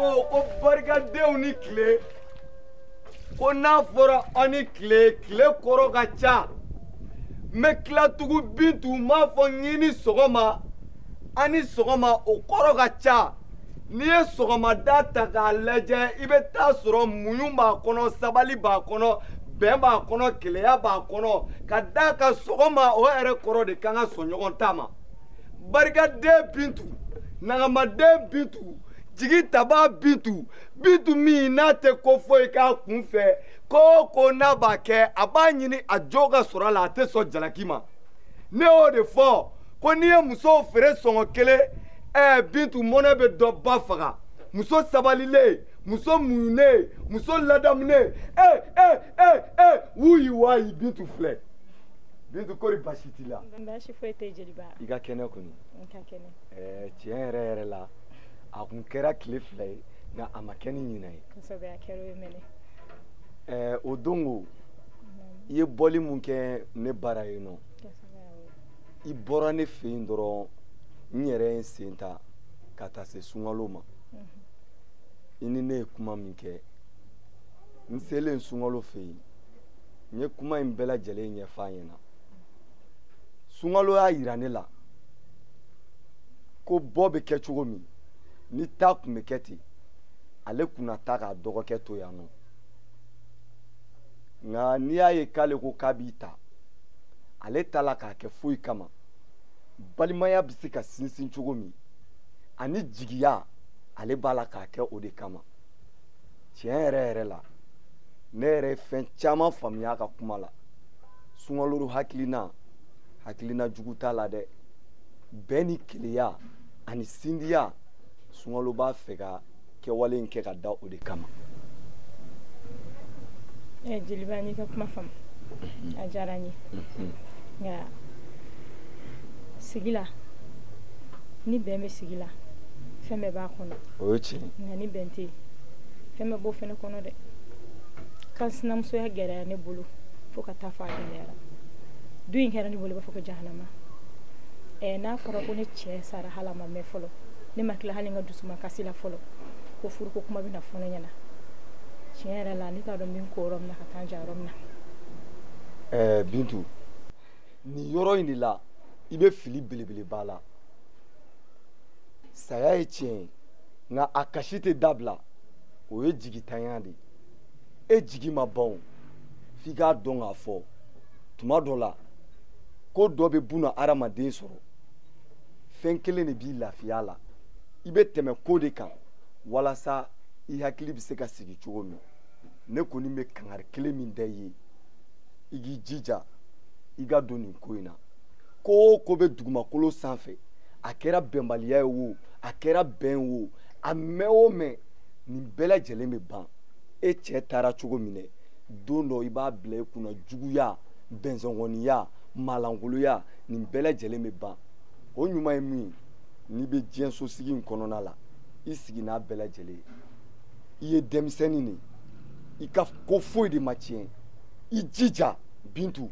Ko barikadenw ni tile, ko n'a fɔra aw ni tile, tile kɔrɔ ka ca. N bɛ tila tugun Bintu, n b'a fɔ n k'i ni sɔgɔma, an ni sɔgɔma, o kɔrɔ ka ca. N'i ye sɔgɔmada ta k'a lajɛ, i bɛ taa sɔrɔ muɲu b'a kɔnɔ, sabali b'a kɔnɔ, bɛn b'a kɔnɔ, keleya b'a kɔnɔ. Ka d'a kan sɔgɔma o yɛrɛ kɔrɔ de kan ka sɔn ɲɔgɔn ta ma. Barikaden Bintu, nagamaden Bintu, jigi taba Bintu, Bintu min n'a tɛ ko foyi k'a kun fɛ, ko o ko n'a b'a kɛ, a b'a ɲini a jo ka sɔrɔ a la, a tɛ sɔn jalaki ma. Ne y'o de fɔ ko n'i ye musow feere sɔngɔ kelen, Bintu mɔnɛ bɛ dɔ ba faga. Muso sabalilen, muso muɲunen, muso ladamunen, wuyi wayi Bintu filɛ. Bintu kori baasi t'i la? Baasi foyi tɛ jeliba. I ka kɛnɛ kɔni? N ka kɛnɛ. Tiɲɛ yɛrɛ yɛrɛ la, a kun kɛra tile 2 ye, nka a ma kɛ ni ɲinɛ ye. Kosɛbɛ, a kɛra o ye mɛnɛ. O don ko, i ye bɔli mun kɛ ne bara yen nɔ, i bɔra ne fɛ yen dɔrɔn, n yɛrɛ ye n sen ta ka taa se sunkalo ma. I ni ne ye kuma min kɛ, n selen sunkalo fɛ yen, n ye kuma in bɛɛ lajɛlen ɲɛfɔ a ɲɛna. Sunkalo y'a yira ne la ko bɔ bɛ kɛ cogo min, ni taa kun bɛ kɛ ten, ale kun na taa k'a dɔgɔkɛ to yan nɔ. Nka n'i y'a ye k'ale ko k'a b'i ta, ale ta la k'a kɛ foyi kama. Balimaya bɛ se ka sinsin cogo min, ani jigiya, ale b'a la k'a kɛ o de kama. Tiɲɛ yɛrɛ yɛrɛ la, ne yɛrɛ ye fɛn caman faamuya a ka kuma la. Sunkalo hakilina, hakilina jugu t'a la dɛ. Bɛn ni keleya ani sindiya, sunkalo b'a fɛ ka kɛwale in kɛ ka da o de kama. Jeliba, n'i ka kuma faamu, a diyara n ye. Nka sigi la, ni bɛn bɛ sigi la, fɛn bɛɛ b'a kɔnɔ. O ye tiɲɛ ye. Nka ni bɛn tɛ yen, fɛn bɛɛ b'o fɛnɛ kɔnɔ dɛ. Kan sinamusoya gɛlɛyara ne bolo fo ka taa fɔ a gɛlɛyara. Du in kɛra ne bolo i b'a fɔ ko jahanama. N'a fɔra ko ne cɛ sara hali a ma mɛn fɔlɔ, ne ma tila hali n ka dusuma kasi la fɔlɔ, ko furuko kuma bɛna fɔ ne ɲɛna. Tiɲɛ yɛrɛ la, ne t'a dɔn n bɛ n ko yɔrɔ min na ka taa n ja yɔrɔ min na. Bintu, nin yɔrɔ in de la, i bɛ fili belebeleba la. Saya ye tiɲɛ ye, nka a kasi tɛ dabila. O ye jigitanya de ye. E jigi ma ban o, f'i k'a dɔn k'a fɔ tuma dɔ la ko dɔ bɛ buna hadamaden sɔrɔ, fɛn kelen de b'i lafiya la, i bɛ tɛmɛ ko de kan walasa i hakili bɛ se ka sigi cogo min. Ne kɔni bɛ kangari kelen min da i ye, i k'i jija i ka don nin ko in na. Ko o ko bɛ dugumakolo sanfɛ, a kɛra bɛnbaliya ye o, a kɛra bɛn o, a mɛn o mɛn, nin bɛɛ lajɛlen bɛ ban. E cɛ taara cogo min dɛ, don dɔ i b'a bila i kunna juguya, bɛnsɔngɔniya, malankoloya, nin bɛɛ lajɛlen bɛ ban. O ɲuman ye mun ye, n'i bɛ diɲɛ sosigi in kɔnɔna la, i sigi n'a bɛɛ lajɛlen ye. I ye denmisɛnnin de ye, i ka ko foyi de ma tiɲɛ. I jija Bintu,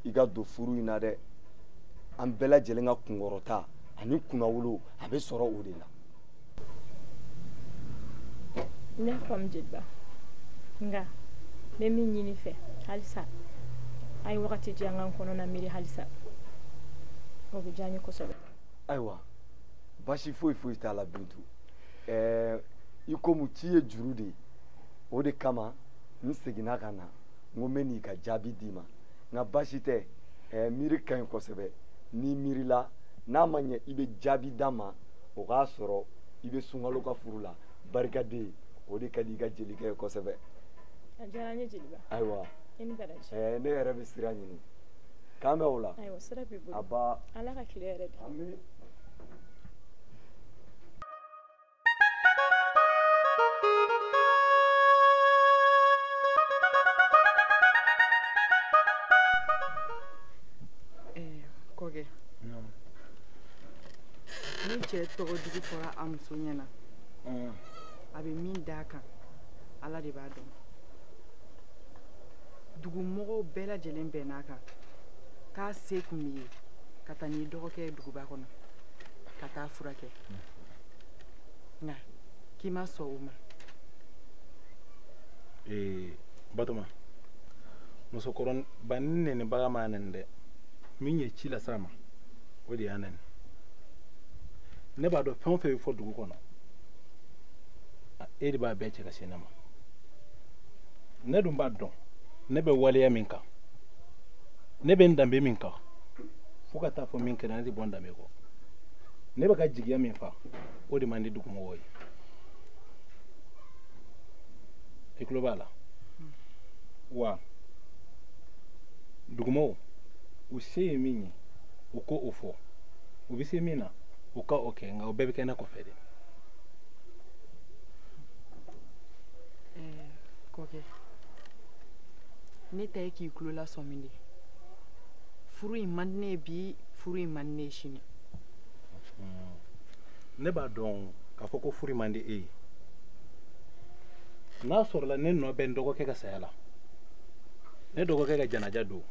i ka don furu in na dɛ. An bɛɛ lajɛlen ka kunkɔrɔta ani kunnawolo, a bɛ sɔrɔ o de la. N y'a faamu jeliba, nka n bɛ min ɲini fɛ halisa, a ye wagati di an k'an kɔnɔna miiri halisa, o bɛ diya n ye kosɛbɛ. Ayiwa, baasi foyi foyi t'a la Bintu. I komi ci ye juru de ye, o de kama n seginna ka na, n ko n bɛ n'i ka jaabi d'i ma. Nka baasi tɛ, miiri ka ɲi kosɛbɛ. N'i miirila, n'a ma ɲɛ i bɛ jaabi d'a ma, o k'a sɔrɔ i bɛ sunkalo ka furu la. Barikaden, o de ka di i ka jelikɛ ye kosɛbɛ. A diyara n ye jeliba. Ayiwa. I ni baraji. Ne yɛrɛ bɛ sira ɲini. K'an bɛn o la. Ayiwa, sira b'i bolo. Aba. Ala ka tile yɛrɛ di. Ami. Kɔkɛ. Ni cɛ tɔgɔ jugu fɔra a muso ɲɛna, a bɛ min d'a kan, Ala de b'a dɔn. Dugumɔgɔw bɛɛ lajɛlen bɛnn'a kan k'a se kun b'i ye ka taa n'i dɔgɔkɛ ye duguba kɔnɔ ka taa furakɛ, nka k'i K'i ma sɔn o ma. Ee Batoma, musokɔrɔba nɛnibaga ma nɛni dɛ, min ye ci las'a ma o de y'a nɛni. Ne b'a dɔn fɛn o fɛn bɛ fɔ dugu kɔnɔ, e de b'a bɛɛ cɛ ka se ne ma. Ne dun b'a dɔn ne bɛ waleya min kan, ne bɛ n danbe min kan, fo ka taa fɔ min kɛra ne tɛ bɔ n danbe kɔ. Ne bɛ ka jigiya min fa, o de man di dugumɔgɔw ye. I tulo b'a la wa? Dugumɔgɔw u se ye min ye, u k'o fɔ, u bɛ se min na u ka o kɛ, nka o bɛɛ bɛ kɛ ne kɔfɛ de. Kɔkɛ, ne ta ye k'i tulo lasɔmi de. Furu in man di ne ye bi, furu in man di ne ye sini. Ne b'a dɔn k'a fɔ ko furu man di e ye. N'a sɔrɔla ne nɔ bɛ n dɔgɔkɛ ka saya la, ne dɔgɔkɛ ka janaja don,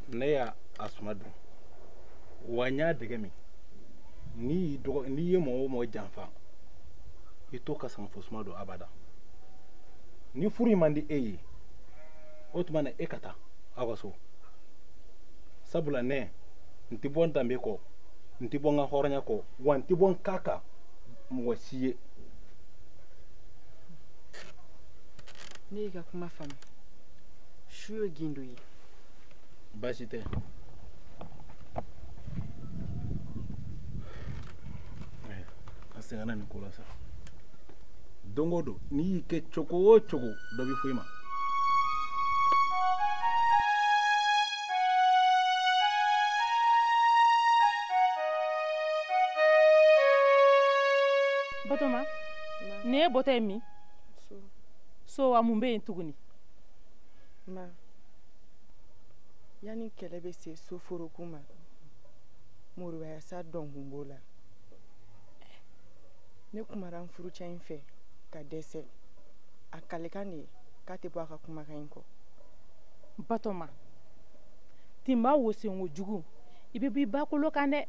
ne y'a suma dun, wa n y'a dɛgɛ min. N'i ye mɔgɔ o mɔgɔ janfa, i t'o ka sangafo suma don abada. Ni furu in man di e ye, o tuma na e ka taa aw ka so. Sabula ne n tɛ bɔ n danbe kɔ, n tɛ bɔ n ka hɔrɔnya kɔ, wa n tɛ bɔ n ka kan mɔgɔ si ye. Ne y'i ka kuma faamu. Su ye gindo ye. Baasi tɛ. An sɛgɛnna nin ko la sa. Don o don n'i y'i kɛ cogo o cogo, dɔ bɛ fɔ i ma. Batoma, nin ye bɔtɔ ye min? So wa mun bɛ yen tuguni? Ma, yanni kɛlɛ bɛ se so foroko ma, moribaya sa dɔn kun b'o la. Ne kumara n furucɛ in fɛ ka dɛsɛ. A kalekan de ye k'a tɛ bɔ a ka kumakan in kɔ. Batoma, tinba wosenko jugu, i bɛ bɔ i ba kolo kan dɛ.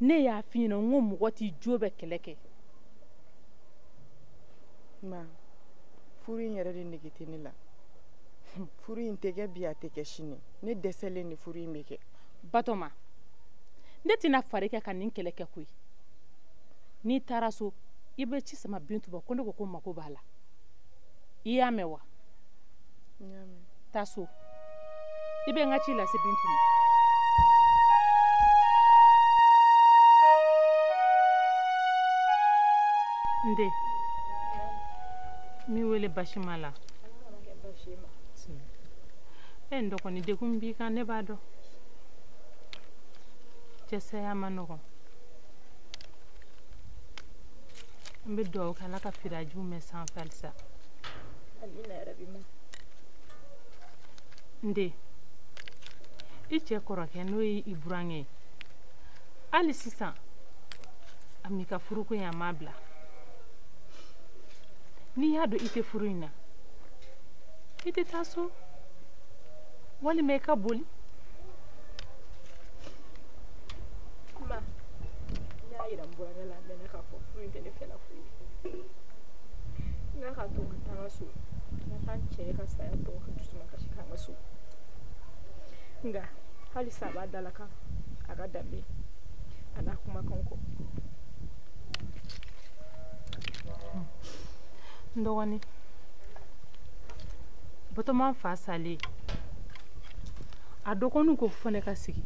Ne y'a f'i ɲɛna n ko mɔgɔ t'i jo bɛ kɛlɛ kɛ. Ma, furu in yɛrɛ de nege tɛ ne la. Furu in tɛ kɛ bi, a tɛ kɛ sini. Ne dɛsɛlen de furu in bɛ kɛ. Batoma, ne tɛna fari kɛ ka nin kɛlɛ kɛ koyi. N'i taara so, i bɛ ci sama Bintu ma ko ne ko ko mako b'a la. I y'a mɛn wa? N y'a mɛn. Taa so. I bɛ n ka ci lase Bintu ma. N den, n b'i wele basima la. E n dɔgɔnin, degun b'i kan, ne b'a dɔn. Cɛsɛya ma nɔgɔn. N bɛ dugawu kɛ Ala ka firajiw mɛn sanfɛ halisa. N den, i cɛ kɔrɔkɛ n'o ye i burankɛ ye, hali sisan a m'i ka furuko in a m'a bila. N'i y'a dɔn i tɛ furu in na, i tɛ taa so walima i ka boli. Ma, ne y'a yira n burankɛ la a mɛnna k'a fɔ furu in tɛ ne fɛla ko ye. N k'a to n ka taa n ka so, n ka taa n cɛ ka saya tɔ ka dusuma kasi k'an ka so. Nka halisa a b'a da la kan a ka danbe a n'a kumakan kɔ. N dɔgɔnin, Batoma fa salen, a dɔgɔninw ko fo ne ka sigi.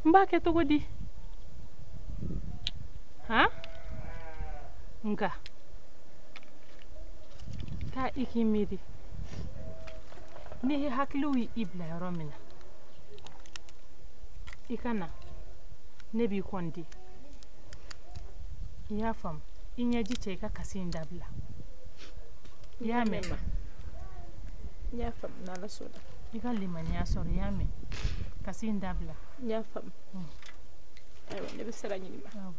N b'a kɛ cogo di? Han? Nka taa i k'i miiri. N'i hakiliw y'i bila yɔrɔ min na, i ka na, ne b'i kɔndi. I y'a faamu? I ɲɛji cɛ i ka kasi in dabila. I y'a mɛn? N y'a faamu, n'Ala sɔnna. I ka limaniya sɔrɔ, i y'a mɛn? Kasi in dabila. N y'a faamu. Ayiwa, ne bɛ sira ɲini ma.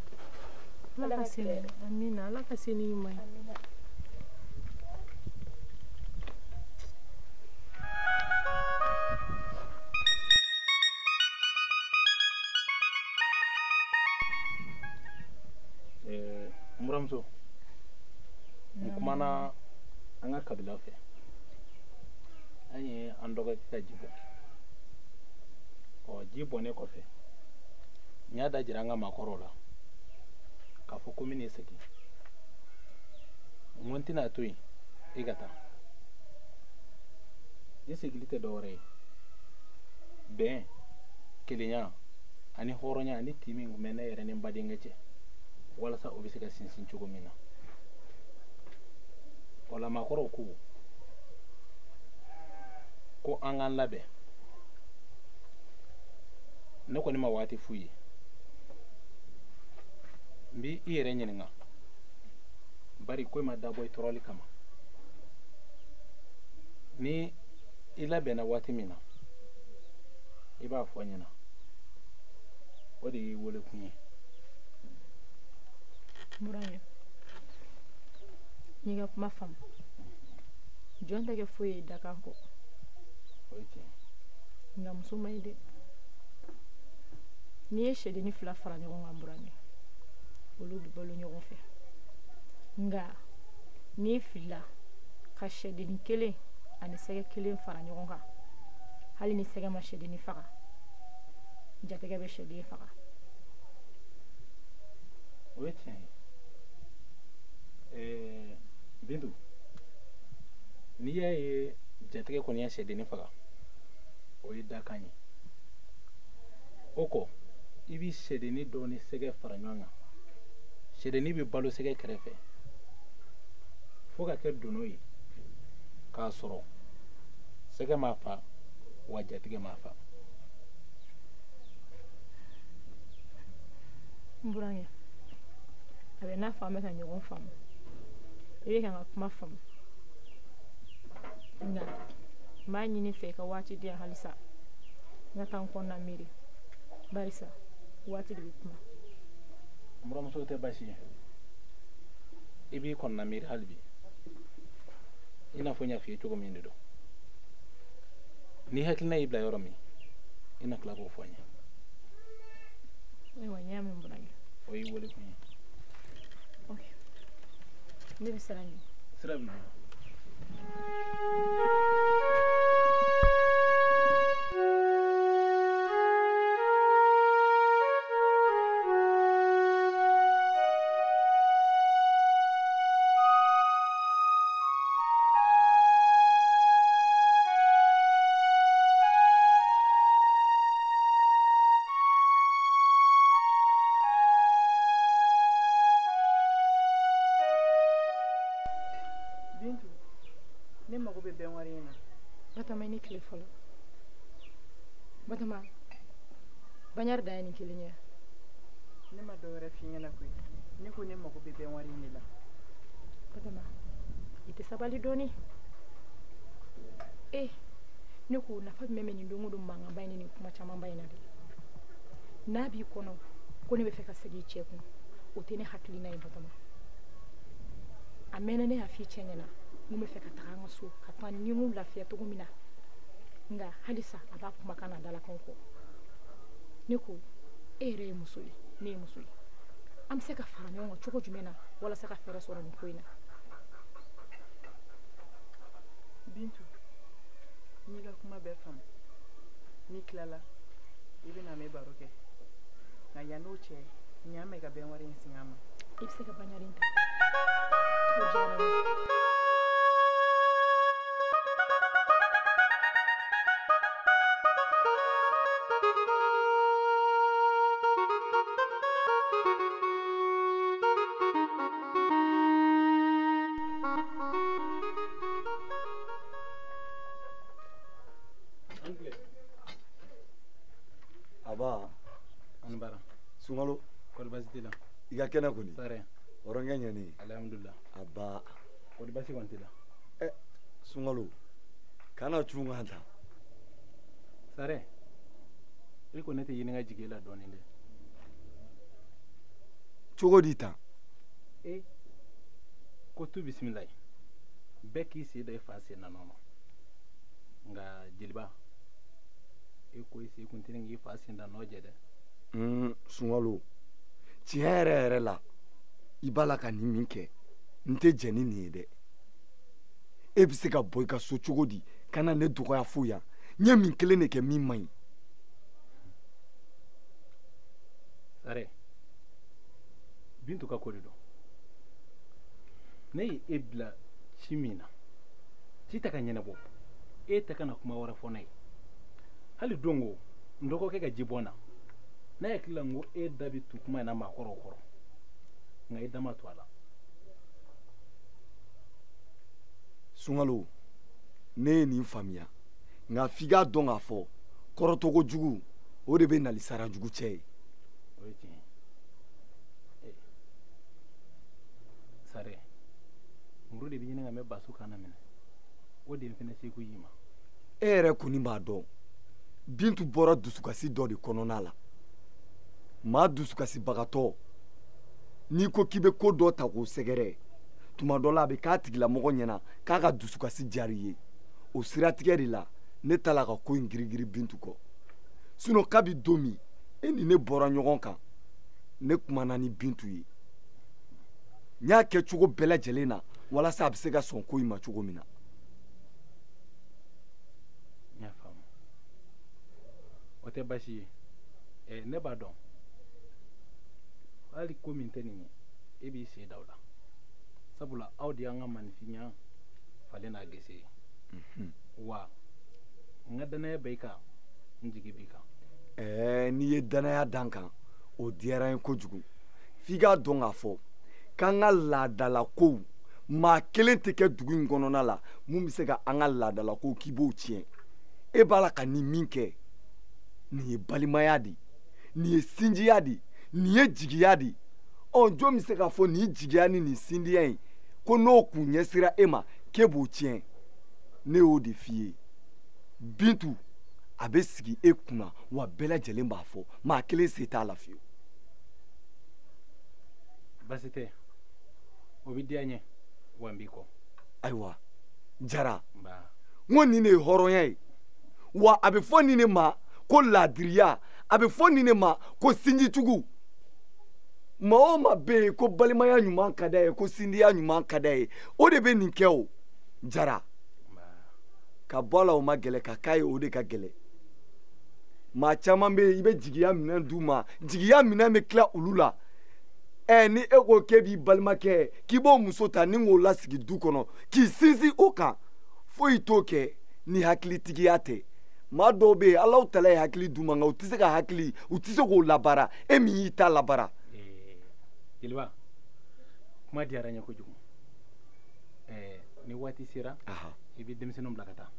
Ala ka se amina, Ala ka se ni ɲuman ye. Amina. Buramuso, n kumana an ka kabila fɛ. An ye an dɔgɔkɛ ka ji bɔn. Ɔ ji bɔnnen kɔfɛ, n y'a da jira an ka maakɔrɔw la k'a fɔ ko n bɛn'i segin. N ko n tɛna to yen i ka taa. I segili tɛ dɔwɛrɛ ye. Bɛn, kelenya ani hɔrɔnya ani tin min tun bɛ ne yɛrɛ ni n badenkɛ cɛ walasa o bɛ se ka sinsin cogo min na. O la maakɔrɔw ko an k'an labɛn. Ne kɔni ma waati f'u ye. N b'i i yɛrɛ ɲininka bari ko i ma dabɔ i tɔɔrɔli kama. Ni i labɛnna waati min na, i b'a fɔ n ɲɛna. O de y'i wele kun ye. Burankɛ, n y'i ka kuma faamu. Jɔn tɛ kɛ foyi ye dakan kɔ. O ye tiɲɛ ye. Nka muso man ɲi dɛ. N'i ye sɛdennin fila fara ɲɔgɔn kan burankɛ, olu bɛ balo ɲɔgɔn fɛ. Nka n'i filila ka sɛdennin kelen ani sɛgɛ kelen fara ɲɔgɔn kan, hali ni sɛgɛ ma sɛdennin faga, jatigɛ bɛ sɛden faga. O ye tiɲɛ ye. Bintu, n'i y'a ye jatigɛ kɔni ye sɛdennin faga, o ye dakan ye. O kɔ, i bɛ sɛdennin dɔ ni sɛgɛ fara ɲɔgɔn kan. Sɛdennin bɛ balo sɛgɛ kɛrɛfɛ fo ka kɛ dono ye k'a sɔrɔ sɛgɛ ma fa wa jatigɛ ma fa. N burankɛ, a bɛ n'a fɔ an bɛ ka ɲɔgɔn faamu. I bɛ ka n ka kuma faamu. Nka n b'a ɲini fɛ i ka waati di yan halisa. N ka taa n kɔnɔna miiri. Barisa waati de bɛ kuma. N buramuso tɛ baasi ye. I b'i kɔnɔna miiri hali bi. I n'a fɔ n y'a f'i ye cogo min de don. Ni hakilina y'i bila yɔrɔ min, i na tila k'o fɔ n ye. Ayiwa, n y'a mɛn burankɛ. O y'i wele kun ye. Ok. Ne bɛ sira ɲini. Sira b'i bolo. Bintu, ne mago bɛ bɛn wari in na. Batoma, i ni tile fɔlɔ. Batoma, baɲari dan ye nin kelen ye. Ne ma dɔ wɛrɛ f'i ɲɛna koyi. Ne ko ne mago bɛ bɛn wari in de la. Batoma, i tɛ sabali dɔɔni. Ne ko nafa jumɛn bɛ nin don o don mankanba in ni nin kuma camanba in na dɛ. N'a b'i kɔnɔ ko ne bɛ fɛ ka segin i cɛ kun, o tɛ ne hakilina ye Batoma. A mɛnna ne y'a f'i cɛ ɲɛna n bɛ fɛ ka taga an ka so ka taa ni n lafiya cogo min na. Nka halisa a b'a kumakan n'a dalakanw kɔ. Ne ko e yɛrɛ ye muso ye, ne ye muso ye. An bɛ se ka fara ɲɔgɔn kan cogo jumɛn na walasa ka fɛɛrɛ sɔrɔ nin ko in na? Bintu, n y'i ka kuma bɛɛ faamu. N'i tilala, i bɛ na an bɛ baro kɛ. Nka yann'o cɛ, n y'a mɛn ka bɛn wari in segin an ma. I bɛ se ka baɲari in ta. O diyara n ye. Aba. An bara. Sunkalo. Kɔri baasi t'i la? I ka kɛnɛ kɔni? Sare. Hɔrɔnkɛ ɲɛni. Alhamdulillah. Aba. Kɔri baasi kɔni t'i la? Sunkalo, kana cun kan ta. Sare, i ko ne tɛ ɲini ka jigin e la dɔɔni dɛ. Cogo di tan? Ko tu bisimilayi. Bɛɛ k'i sen da i fa sen na nɔ. Nka jeliba, e ko i sen kun tɛ k'i fa sen da nɔ jɛ dɛ. Sunkalo, tiɲɛ yɛrɛ yɛrɛ la, I b'a la ka nin min kɛ, n tɛ jɛn ni nin ye dɛ. E bɛ se ka bɔ i ka so cogo di ka na ne dɔgɔya fo yan? N ye min kelen de kɛ min man ɲi. Sare, Bintu ka ko de don. Ne ye e bila ci min na, ci tɛ ka ɲɛnabɔ, e tɛ ka na kuma wɛrɛ fɔ ne ye. Hali don ko n dɔgɔkɛ ka ji bɔn na, ne hakili la n ko e da bɛ tu kuma in na maakɔrɔw kɔrɔ, nka i da ma to a la. Sunkalo, ne ye nin faamuya, nka f'i k'a dɔn k'a fɔ kɔrɔtɔko jugu o de bɛ na ni sara jugu cɛ ye. O ye tiɲɛ ye. Sare, muru de bɛ ɲini ka mɛn baso kan na minɛ, o de ye n fɛnɛ seko y'i ma. E yɛrɛ kɔni b'a dɔn Bintu bɔra dusukasi dɔ de kɔnɔna la. Maa dusukasibagatɔ, n'i ko k'i bɛ ko dɔ ta k'o sɛgɛrɛ, tuma dɔ la a bɛ k'a tigilamɔgɔ ɲɛna k'a ka dusukasi diyara i ye. O siratigɛ de la ne ta la ka ko in girigiri Bintu kɔ. Sinon kabi don min e ni ne bɔra ɲɔgɔn kan, ne kumana ni Bintu ye. N y'a kɛ cogo bɛɛ lajɛlen na walasa a bɛ se ka sɔn ko in ma cogo min na. N y'a faamu. O tɛ baasi ye. Ne b'a dɔn hali ko min tɛ nin ye, e b'i sen da o la, sabula aw de y'an ka maninfinya falen n'a gese ye. Wa n ka danaya bɛ i kan, n jigi b'i kan. N'i ye danaya da n kan, o diyara n ye kojugu. F'i k'a dɔn k'a fɔ k'an ka laadalakow, maa kelen tɛ kɛ dugu in kɔnɔna la mun bɛ se ka an ka laadalakow k'i b'o tiɲɛ. E b'a la ka nin min kɛ, nin ye balimaya de ye, nin ye sinjiya de ye, nin ye jigiya de ye. Ɔ, jɔn bɛ se k'a fɔ nin jigiya ni nin sinjiya in ko n'o kun ɲɛsira e ma k'e b'o tiɲɛ? Ne y'o de f'i ye. Bintu, a bɛ sigi e kunna wa bɛɛ lajɛlen b'a fɔ, maa kelen se t'a la fiyewu. Baasi tɛ, o bɛ diya n ye wa n b'i kɔ. Ayiwa Jara, n ko nin de ye hɔrɔnya ye, wa a bɛ fɔ nin de ma ko laadiriya, a bɛ fɔ nin de ma ko sinjitugu. Maa o maa bɛ yen ko balimaya ɲuman ka d'a ye, ko sindiya ɲuman ka d'a ye, o de bɛ nin kɛ o. Jara, ka bɔ a la o ma gɛlɛn, ka k'a ye o de ka gɛlɛn. Maa caman bɛ yen, i bɛ jigiya minɛn d'u ma, jigiya minɛn bɛ tila olu la. Ni e ko k'e b'i balimakɛ k'i b'o muso ta ni k'o lasigi du kɔnɔ k'i sinsin o kan, foyi t'o kɛ ni hakilitigiya tɛ. Maa dɔw bɛ yen, Alahu tala ye hakili d'u ma, nka u tɛ se ka hakili, u tɛ se k'o labaara. E min y'i ta labaara. Jeliba, kuma diyara n ye kojugu. Ni waati sera, i bɛ denmisɛnninw bila ka taa.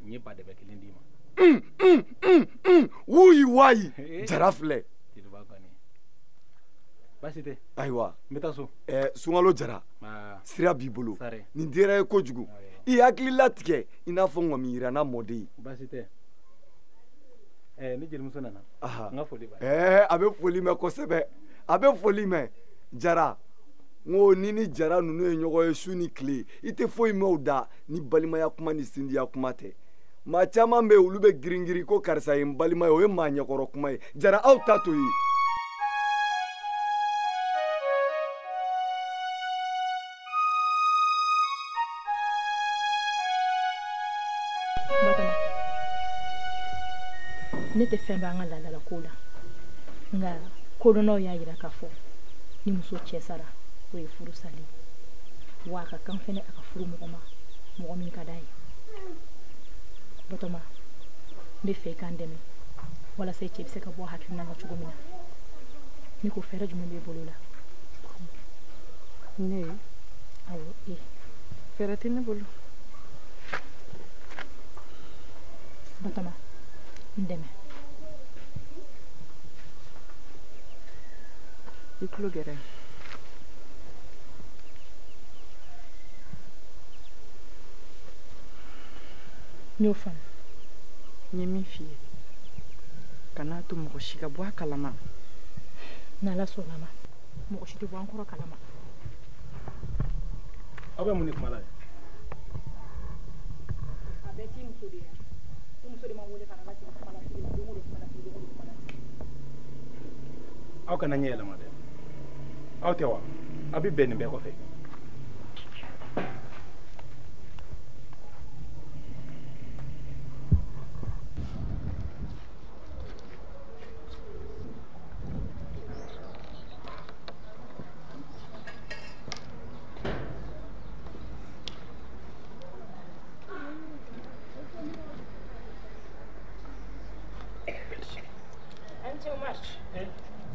N ye ba dɛbɛ kelen d'i ma. Wuyi wayi, Jara filɛ. Jeliba kɔni. Baasi tɛ. Ayiwa. N bɛ taa so. Sunkalo Jara, sira b'i bolo. Nin diyara ye kojugu. I hakili latigɛ i n'a fɔ ŋɔmi yiranna mɔden. Baasi tɛ. Ni jelimuso nana, n ka foli b'a ye. A bɛ foli mɛn kosɛbɛ, a bɛ foli mɛn. Jara, n ko ni ni Jara ninnu ye ɲɔgɔn ye su ni tile, i tɛ foyi mɛn o da ni balimaya kuma ni sindiya kuma tɛ. Maa caman bɛ yen, olu bɛ girin girin ko karisa ye n balima ye, o ye maa ɲɛkɔrɔ kuma ye. Jara, aw ta t'o ye. Ne tɛ fɛn b'an ka laadala ko la, nka kodɔnnaw y'a jira k'a fɔ ni muso cɛ sara, o ye furu salen ye, wa a ka kan fɛnɛ a ka furu mɔgɔ ma, mɔgɔ min ka d'a ye. Batɔma, n bɛ fɛ i k'an dɛmɛ walasa i cɛ bɛ se ka bɔ hakilina la cogo min na. Ne ko fɛɛrɛ jumɛn b'e bolo la? Ne? Awɔ, e. Fɛɛrɛ tɛ ne bolo. Batɔma, n dɛmɛ. I tulo gɛrɛ. N y'o faamu. N ye min f'i ye, kan'a to mɔgɔ si ka bɔ a kalama. N'Ala sɔnna ma, mɔgɔ si tɛ bɔ an kɔrɔ kalama. Aw bɛ mun de kuma la ye? A bɛɛ t'i muso de ye. I muso de ma n wele ka na n lasigi kuma la sigi la, don o don kuma la sigi, don o don kuma la sigi. Aw kana ɲɛ yɛlɛma dɛ. Aw tɛ wa? A bɛ bɛn nin bɛɛ kɔfɛ.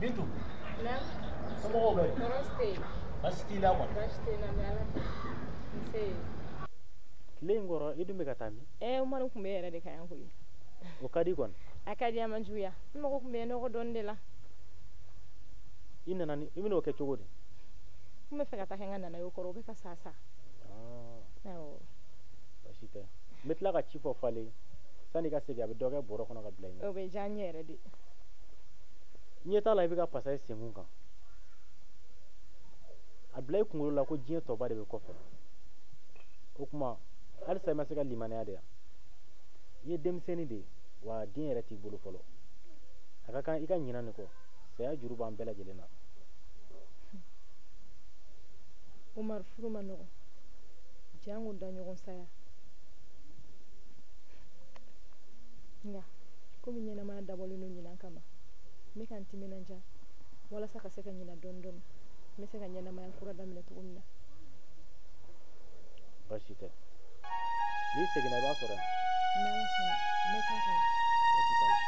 Bintu. Somɔgɔw bɛ di? Tɔɔrɔ si tɛ yen. Baasi t'i la kɔni? Baasi tɛ n na, n bɛ Ala fo. Nse. Tile in kɔrɔ i dun bɛ ka taa min? Umaru tun bɛ yɛrɛ de kan yan koyi. O ka di kɔni? A ka di, a man juguya. N mago tun bɛ nɔgɔ dɔɔni de la. I nana ni i bɛn'o kɛ cogo di? N bɛ fɛ ka taa kɛ n ka nana ye o kɔrɔ, o bɛ ka sa sa. Awɔ. Baasi tɛ. N bɛ tila ka ci fɔ Fale ye. Sanni i ka segin a bɛ dɔ kɛ bɔrɔ kɔnɔ ka bila i ɲɛ. O bɛ diya n ye yɛrɛ de. Ɲɛ t'a la i bɛ ka pasa i senkun kan. A bila i kunkolo la ko diɲɛ tɔba de bɛ kɔfɛ. O tuma halisa i ma se ka limaniya de yan. I ye denmisɛnnin de ye wa den yɛrɛ t'i bolo fɔlɔ. A ka kan i ka ɲinɛ nin kɔ. Saya juru b'an bɛɛ lajɛlen na. Umaru, furu ma nɔgɔn. Jango da ɲɔgɔn saya. Nka komi ɲɛnamaya dabɔlen don ɲinan kama, n bɛ ka n timinanja walasa ka se ka ɲina dɔɔni dɔɔni, n bɛ se ka ɲɛnamaya kura daminɛ cogo min na. Baasi tɛ. N'i seginna i b'a sɔrɔ yan. N'Ala sɔnna, n bɛ taa ka na. Baasi t'a la.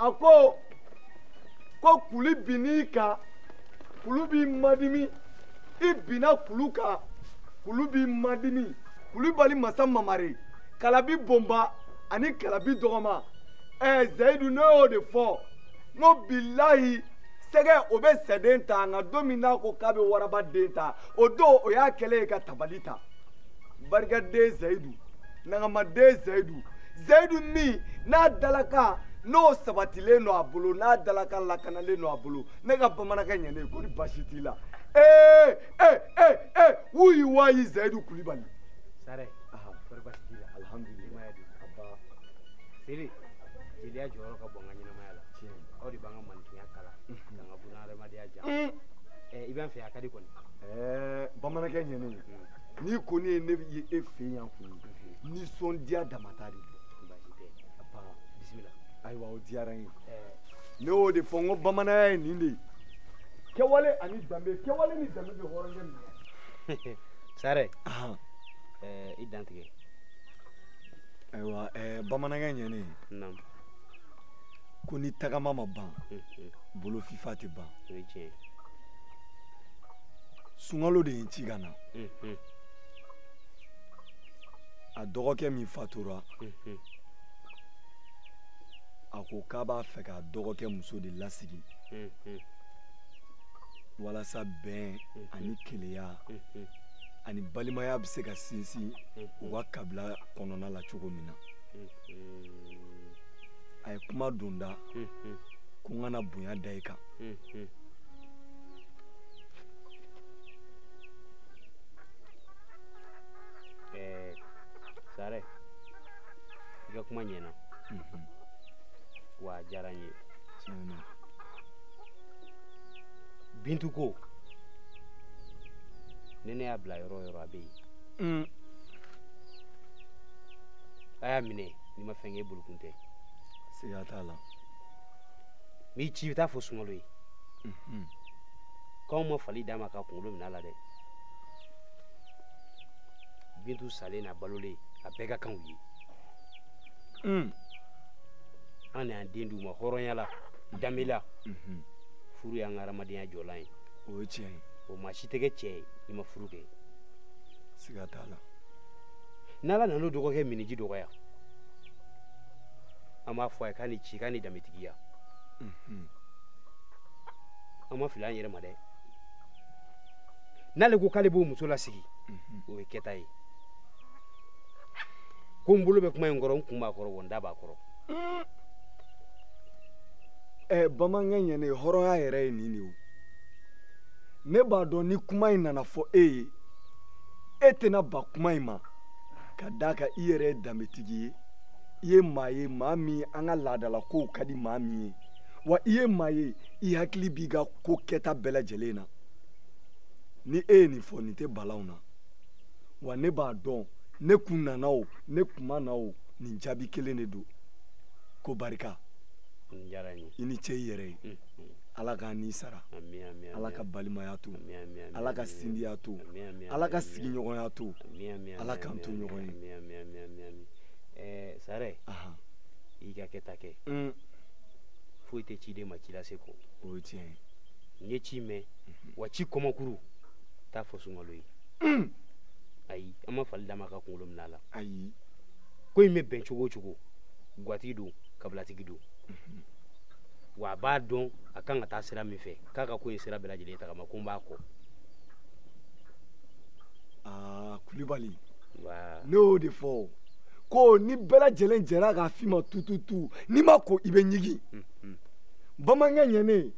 A ko ko kulu binn'i kan, kulu b'i madimi. I binna kulu kan, kulu b'i madimi. Kulubali masa mamari, kalabi bonba ani kalabi dɔgɔma. Zayidu, ne y'o de fɔ n ko bilahi sɛgɛ o bɛ sɛden ta, nka don min n'a ko k'a bɛ waraba den ta, o don o y'a kɛlen ye ka tabali ta. Barikaden Zayidu, nagamaden Zayidu, Zayidu min n'a dalakan n'o sabatilen don a bolo, n'a dalakan lakanalen don a bolo. Ne ka bamanankɛ ɲɛnen ko ni baasi t'i la. Wuyi wayi Zayidu Kulibali. Sare, kɔri baasi t'i la? Alhamdulilayi. Aba. Seli, jeliya jɔyɔrɔ ka bon an ka ɲɛnamaya la. Aw de b'an ka maninfinya kalan, k'an ka bunahadamadenya diya. I b'an fɛ a ka di kɔni. Bamanankɛ ɲɛnen, n'i kɔni ye ne ye e fɛ yan kɔni, nisɔndiya damata de don. Baasi tɛ. Aba. Bisimila. Ayiwa, o diyara n ye. Ne y'o de fɔ n ko bamananya ye nin de ye. Kɛwale ani danbe, kɛwale ni danbe bɛ hɔrɔnkɛ minɛ. Sare, i dantigɛ. Ayiwa, bamanankɛ ɲɛnen. Naamu. Ko ni tagama ma ban, bolo fifa tɛ ban. O ye tiɲɛ ye. Sunkalo de ye n ci ka na. A dɔgɔkɛ min fatura, a ko k'a b'a fɛ k'a dɔgɔkɛ muso de lasigi walasa bɛn ani keleya ani balimaya bɛ se ka sinsin u ka kabila kɔnɔna la cogo min na. A ye kuma don da ko n kana bonya da i kan. kuma ɲɛna. Wa a diyara n ye. Bintu ko ni ne y'a bila yɔrɔ o yɔrɔ a bɛ yen. A y'a minɛ n'i ma fɛn kɛ e bolokun tɛ. Siga t'a la. N b'i ci i bɛ taa fɔ Sunkalo ye. K'anw ma fali d'a ma k'a kunkolo minɛ a la dɛ. Bintu salen n'a balolen a bɛɛ ka kan u ye. An de y'an den d'u ma hɔrɔnya la, danbe la. Furu y'an ka hadamadenya jɔlan ye. O ye tiɲɛ ye. O maa si tɛ kɛ cɛ ye n'i ma furu kɛ. Siga t'a la. N'Ala nan'o dɔgɔkɛ miniji dɔgɔya, an b'a fɔ a ye k'a ni ci, k'a ni danbetigiya. An ma fili an yɛrɛ ma dɛ. N'ale ko k'ale b'o muso lasigi, o ye kɛta ye. Ko n bolo bɛ kuma in kɔrɔ, n kun b'a kɔrɔ, wa n da b'a kɔrɔ. Bamanankɛ ɲɛne, hɔrɔnya yɛrɛ ye nin de ye o. Ne b'a dɔn ni kuma in nana fɔ e ye, e tɛna ban kuma in ma, ka d'a kan i yɛrɛ ye danbetigi ye, i ye maa ye maa min an ka laadalakow ka di maa min ye, wa i ye maa ye i hakili b'i ka ko kɛta bɛɛ lajɛlen na. Ni e ye nin fɔ, nin tɛ balaw na. Wa ne b'a dɔn ne kun nana o, ne kun ma na o, nin jaabi kelen de don. Ko barika. I ni ce i yɛrɛ ye. Ala k'an ni sara. Ala ka balimaya to. Ala ka sindiya to. Ala ka sigiɲɔgɔnya to. Ala k'an to ɲɔgɔn ye. Sare, i ka kɛta kɛ. Foyi tɛ ciden ma ci lase kɔ. O ye tiɲɛ ye. N ye ci mɛn, wa ci kɔmɔkuru t'a fɔ Sunkalo ye. Ayi, an ma fali d'a ma ka kunkolo minɛ a la. Ayi. Ko in bɛ bɛn cogo o cogo, gatigi don, kabilatigi don. Wa a b'a dɔn a kan ka taa sira min fɛ, k'a ka ko in sira bɛɛ lajɛlen tagama, ko n b'a kɔ. Aa, Kulibali. Ne y'o de fɔ. Ko ni bɛɛ lajɛlen jɛra k'a f'i ma tututu, n'i ma ko i bɛ ɲigin. Bamanankɛ ɲɛne,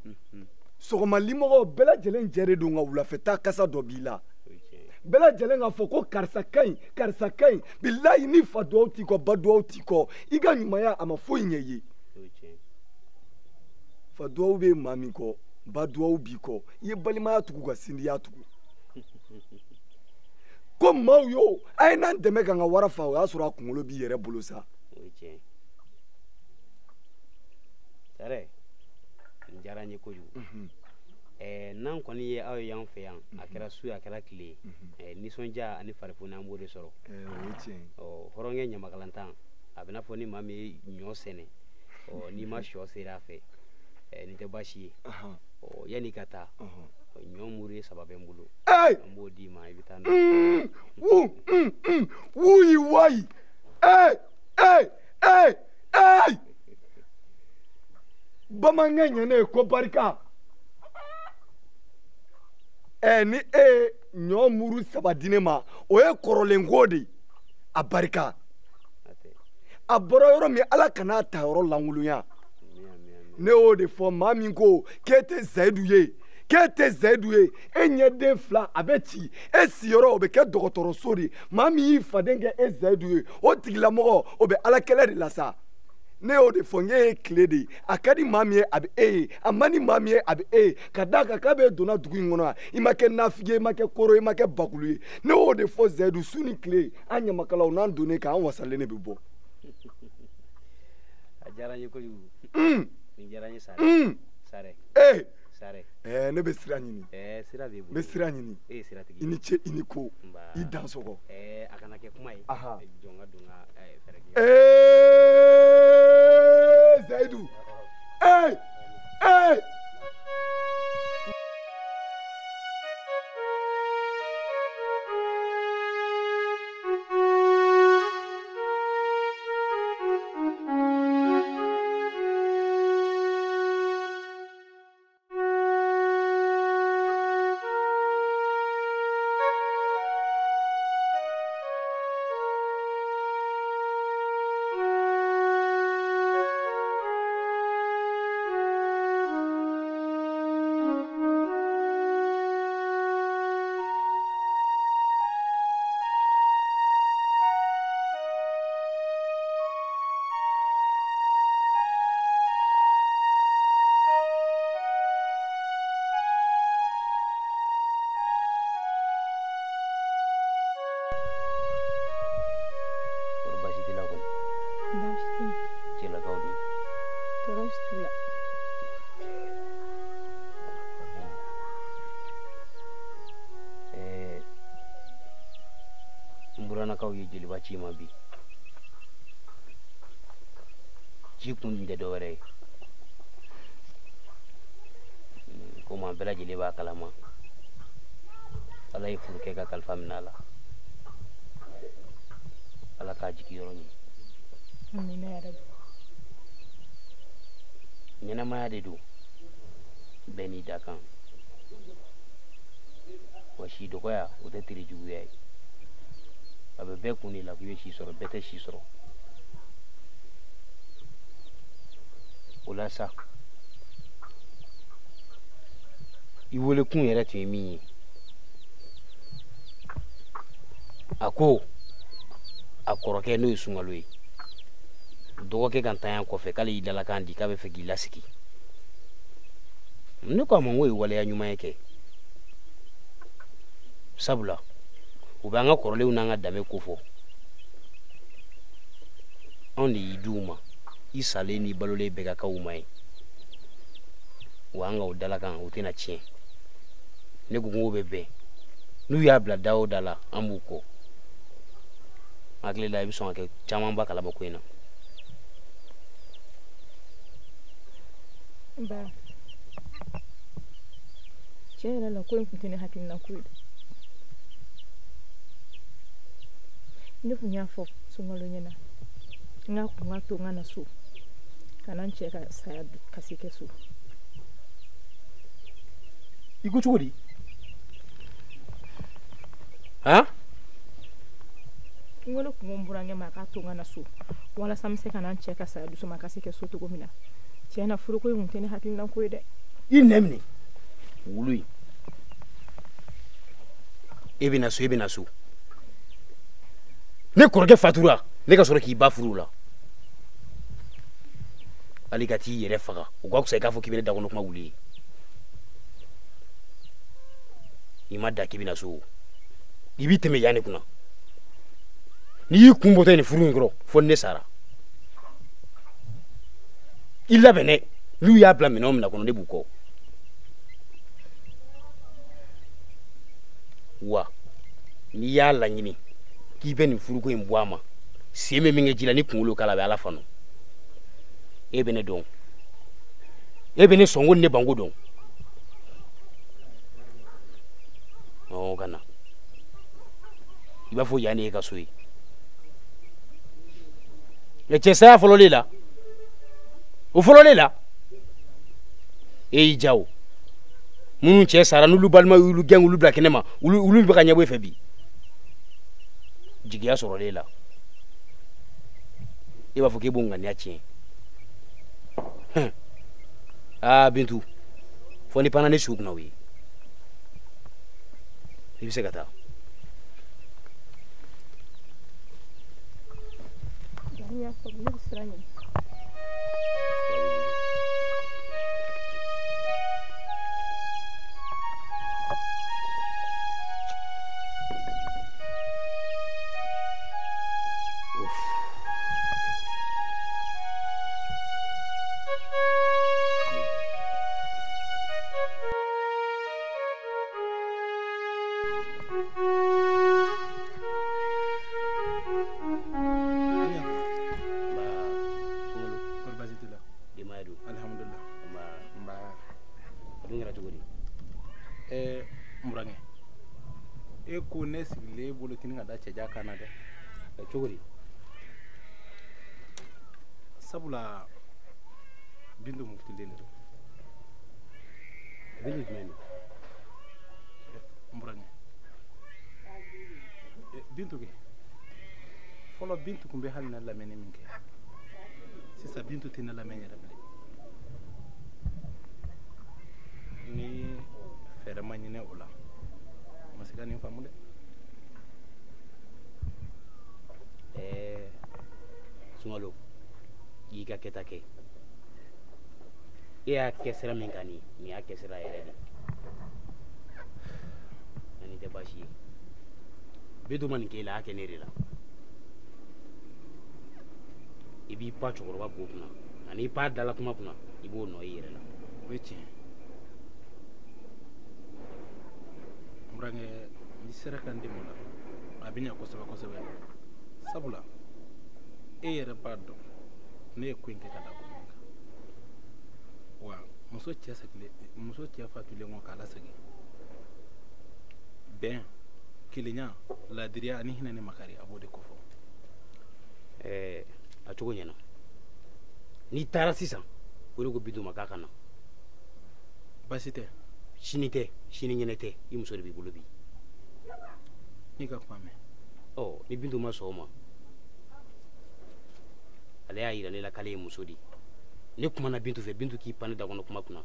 sɔgɔma limɔgɔw bɛɛ lajɛlen jɛlen don nka wulafɛta kasa dɔ b'i la. Bɛɛ lajɛlen k'a fɔ ko karisa ka ɲi, karisa ka ɲi. Bilayi ni fa duwawu t'i kɔ, ba duwawu t'i kɔ, i ka ɲumanya a ma foyi ɲɛ i ye. Fa duwawu bɛ maa min kɔ, ba duwawu b'i kɔ, i ye balimaya tugu ka sindiya tugu. Ko maaw yo, a ye n'an dɛmɛ ka n ka wara fa, o y'a sɔrɔ a kunkolo b'i yɛrɛ bolo sa. O ye tiɲɛ ye. Sare, nin diyara n ye kojugu. N'an kɔni ye aw ye yan fɛ yan, a kɛra su ye, a kɛra tile ye, nisɔndiya ani farifoni an b'o de sɔrɔ. O ye tiɲɛ ye. Hɔrɔnkɛ ɲamakalantan, a bɛ n'a fɔ ni maa min ye ɲɔ sɛnɛ, n'i ma sɔ seri a fɛ, nin tɛ baasi ye. Yanni i ka taa, ɲɔ muru ye 3 bɛ n bolo. An b'o d'i ma, i bɛ taa n'o ye. Wuyi wayi. Bamanankɛ ɲɛne ko barika. Ni e ye ɲɔ muru 3 di ne ma, o ye kɔrɔlenko de ye. A barika. A bɔra yɔrɔ min, Ala kan'a ta yɔrɔ lankolonya. Ne y'o de fɔ, maa min ko k'e tɛ Zayidu ye, k'e tɛ Zayidu ye, e ɲɛden 2 a bɛ ci, e sigiyɔrɔ o bɛ kɛ dɔgɔtɔrɔso de ye. Maa min y'i faden kɛ e Zayidu ye, o tigilamɔgɔ o bɛ Ala kɛlɛ de la sa. Ne y'o de fɔ, n k'e ye tile de ye. A ka di maa min ye, a bɛ e ye. A man di maa min ye, a bɛ e ye. Ka d'a kan k'a bɛ donna dugu in kɔnɔ yan, i ma kɛ nafigi ye, i ma kɛ koro ye, i ma kɛ bakulu ye. Ne y'o de fɔ Zayidu, su ni tile, an ɲamakalaw n'an donnen k'an wasalen de bɛ bɔ. A diyara n ye kojugu. Nin diyara n ye Sare. Sare. Sare. Ne bɛ sira ɲini. Sira b'e bolo. N bɛ sira ɲini. E ye siratigi ye. I ni ce, i ni ko. I dansɔgɔ. A kana kɛ kuma ye. Jɔn ka don ka fɛɛrɛ kɛ. Zayidu. Tɔɔrɔ si t'u la. N burannakaw ye jeliba ci ma bi. Ci kun tɛ dɔwɛrɛ ye. Komi an bɛɛ lajɛlen b'a kalama, Ala ye furukɛ ka kalifa minɛ a la. Ala k'a jigi yɔrɔ ɲɛ. Amina ya rabi. Ɲɛnamaya de don, bɛɛ n'i dakan. Wa si dɔgɔya o tɛ teri juguya ye. A bɛ bɛɛ kun de la k'i bɛ si sɔrɔ, bɛɛ tɛ si sɔrɔ. O la sa, i welekun yɛrɛ tun ye min ye, a ko a kɔrɔkɛ n'o ye Sunkalo ye, dɔgɔkɛ ka ntanya kɔfɛ k'ale y'i dalakan di k'a bɛ fɛ k'i lasigi. Ne ko a ma n k'o ye waleya ɲuman ye kɛ, sabula u bɛ an ka kɔrɔlenw n'an ka danbe kofɔ. Anw de y'i di u ma, i salen n'i balolen bɛɛ ka kan u ma ye. Wa an ka o dalakan o tɛna tiɲɛ. Ne ko k'o bɛ bɛn, n'u y'a bila da o da la an b'u kɔ. N hakili la i bɛ sɔn ka kɛ camanba kalama ko in na. Ba, tiɲɛ yɛrɛ la ko in tun tɛ ne hakilina ko ye dɛ. Ne tun y'a fɔ Sunkalo ɲɛna n k'a kun ka to n ka na so ka na n cɛ ka saya kasi kɛ so. I ko cogo di? Han? N ko ne kun ko n burankɛ ma a k'a to n ka na so walasa n bɛ se ka na n cɛ ka saya dusuma kasi kɛ so cogo min na. Tiɲɛ na furuko in tun tɛ ne hakilina ko ye dɛ. I nɛ minɛ wulu in. E bɛ na so, e bɛ na so. Ne kɔrɔkɛ fatura, ne ka sɔrɔ k'i ba furu la. Hali ka t'i yɛrɛ faga, o ka fisa i k'a fɔ k'i bɛ ne dakɔnɔ kuma wuli ye. I ma da k'i bɛ na so, i b'i tɛmɛ yan de kunna. N'i y'i kun bɔtɔ ye nin furu in kɔrɔ, fo ni ne sara. I labɛn dɛ, n'u y'a bila minɛn o minɛn kɔnɔ, ne b'u kɔ. Wa n'i y'a laɲini k'i bɛ nin furuko in bɔ a ma, sen bɛ min kɛ ji la ni kunkolo k'a la, a bɛ Ala fanu. E bɛ ne dɔn, e bɛ ne sɔnko ni ne banko dɔn. Ɔ ka na, i b'a fɔ yan de ye ka so ye. Mɛ cɛ saya fɔlɔlen la, o fɔlɔlen la, e y'i ja o. Minnu cɛ sara n'olu balima y'olu gɛn k'olu bila kɛnɛ ma, olu bɛ ka ɲɛbɔ e fɛ bi. Jigiya sɔrɔlen la, e b'a fɔ k'e b'o ŋaniya tiɲɛ. Aa Bintu, fɔ ni panna ne su kunna o ye. I bɛ se ka taa. N y'a faamu, ne bɛ siran ɲɛ. E ko ne sigilen bolo tini ka da cɛja kan na dɛ. Cogo di? Sabula Bintu murutilen de don. Bintu jumɛn don? N burankɛ, Bintu kɛ fɔlɔ, Bintu tun bɛ hali ne lamɛnni min kɛ, sisan Bintu tɛ ne lamɛn yɛrɛ bilen. Ni fɛɛrɛ ma ɲini o la, ma se ka nin faamu dɛ. Sunkalo, i y'i ka kɛta kɛ. E y'a kɛ sira min kan nin, nin y'a kɛ sira yɛrɛ de. Nka nin tɛ baasi ye. Bintu ma nin k'e la, a y'a kɛ ne de la. I b'i pan cɛkɔrɔba go kunna. Nka n'i pan dala kuma kunna i b'o nɔ i yɛrɛ la. O ye tiɲɛ. N burankɛ, n'i sera ka n dɛmɛ o la, a bɛ ɲɛ kosɛbɛ kosɛbɛ. Sabula e yɛrɛ b'a dɔn ne ye ko in kɛ ka da kun min kan. Wa muso cɛ fatulen kɔ k'a lasegin, bɛn, kelenya, laadiriya ani hinɛ ni makari, a b'o de kofɔ. A cogo ɲɛna. N'i taara sisan, o de ko Bintu ma k'a ka na. Baasi tɛ. Sini tɛ, sinikɛnɛ tɛ, i muso de b'i bolo bi. N'i ka kuma mɛn. Ɔ, ni Bintu ma sɔn o ma, ale y'a yira ne la k'ale ye muso de ye. Ne kumana Bintu fɛ, Bintu k'i pan ne da kɔnɔ kuma kunna.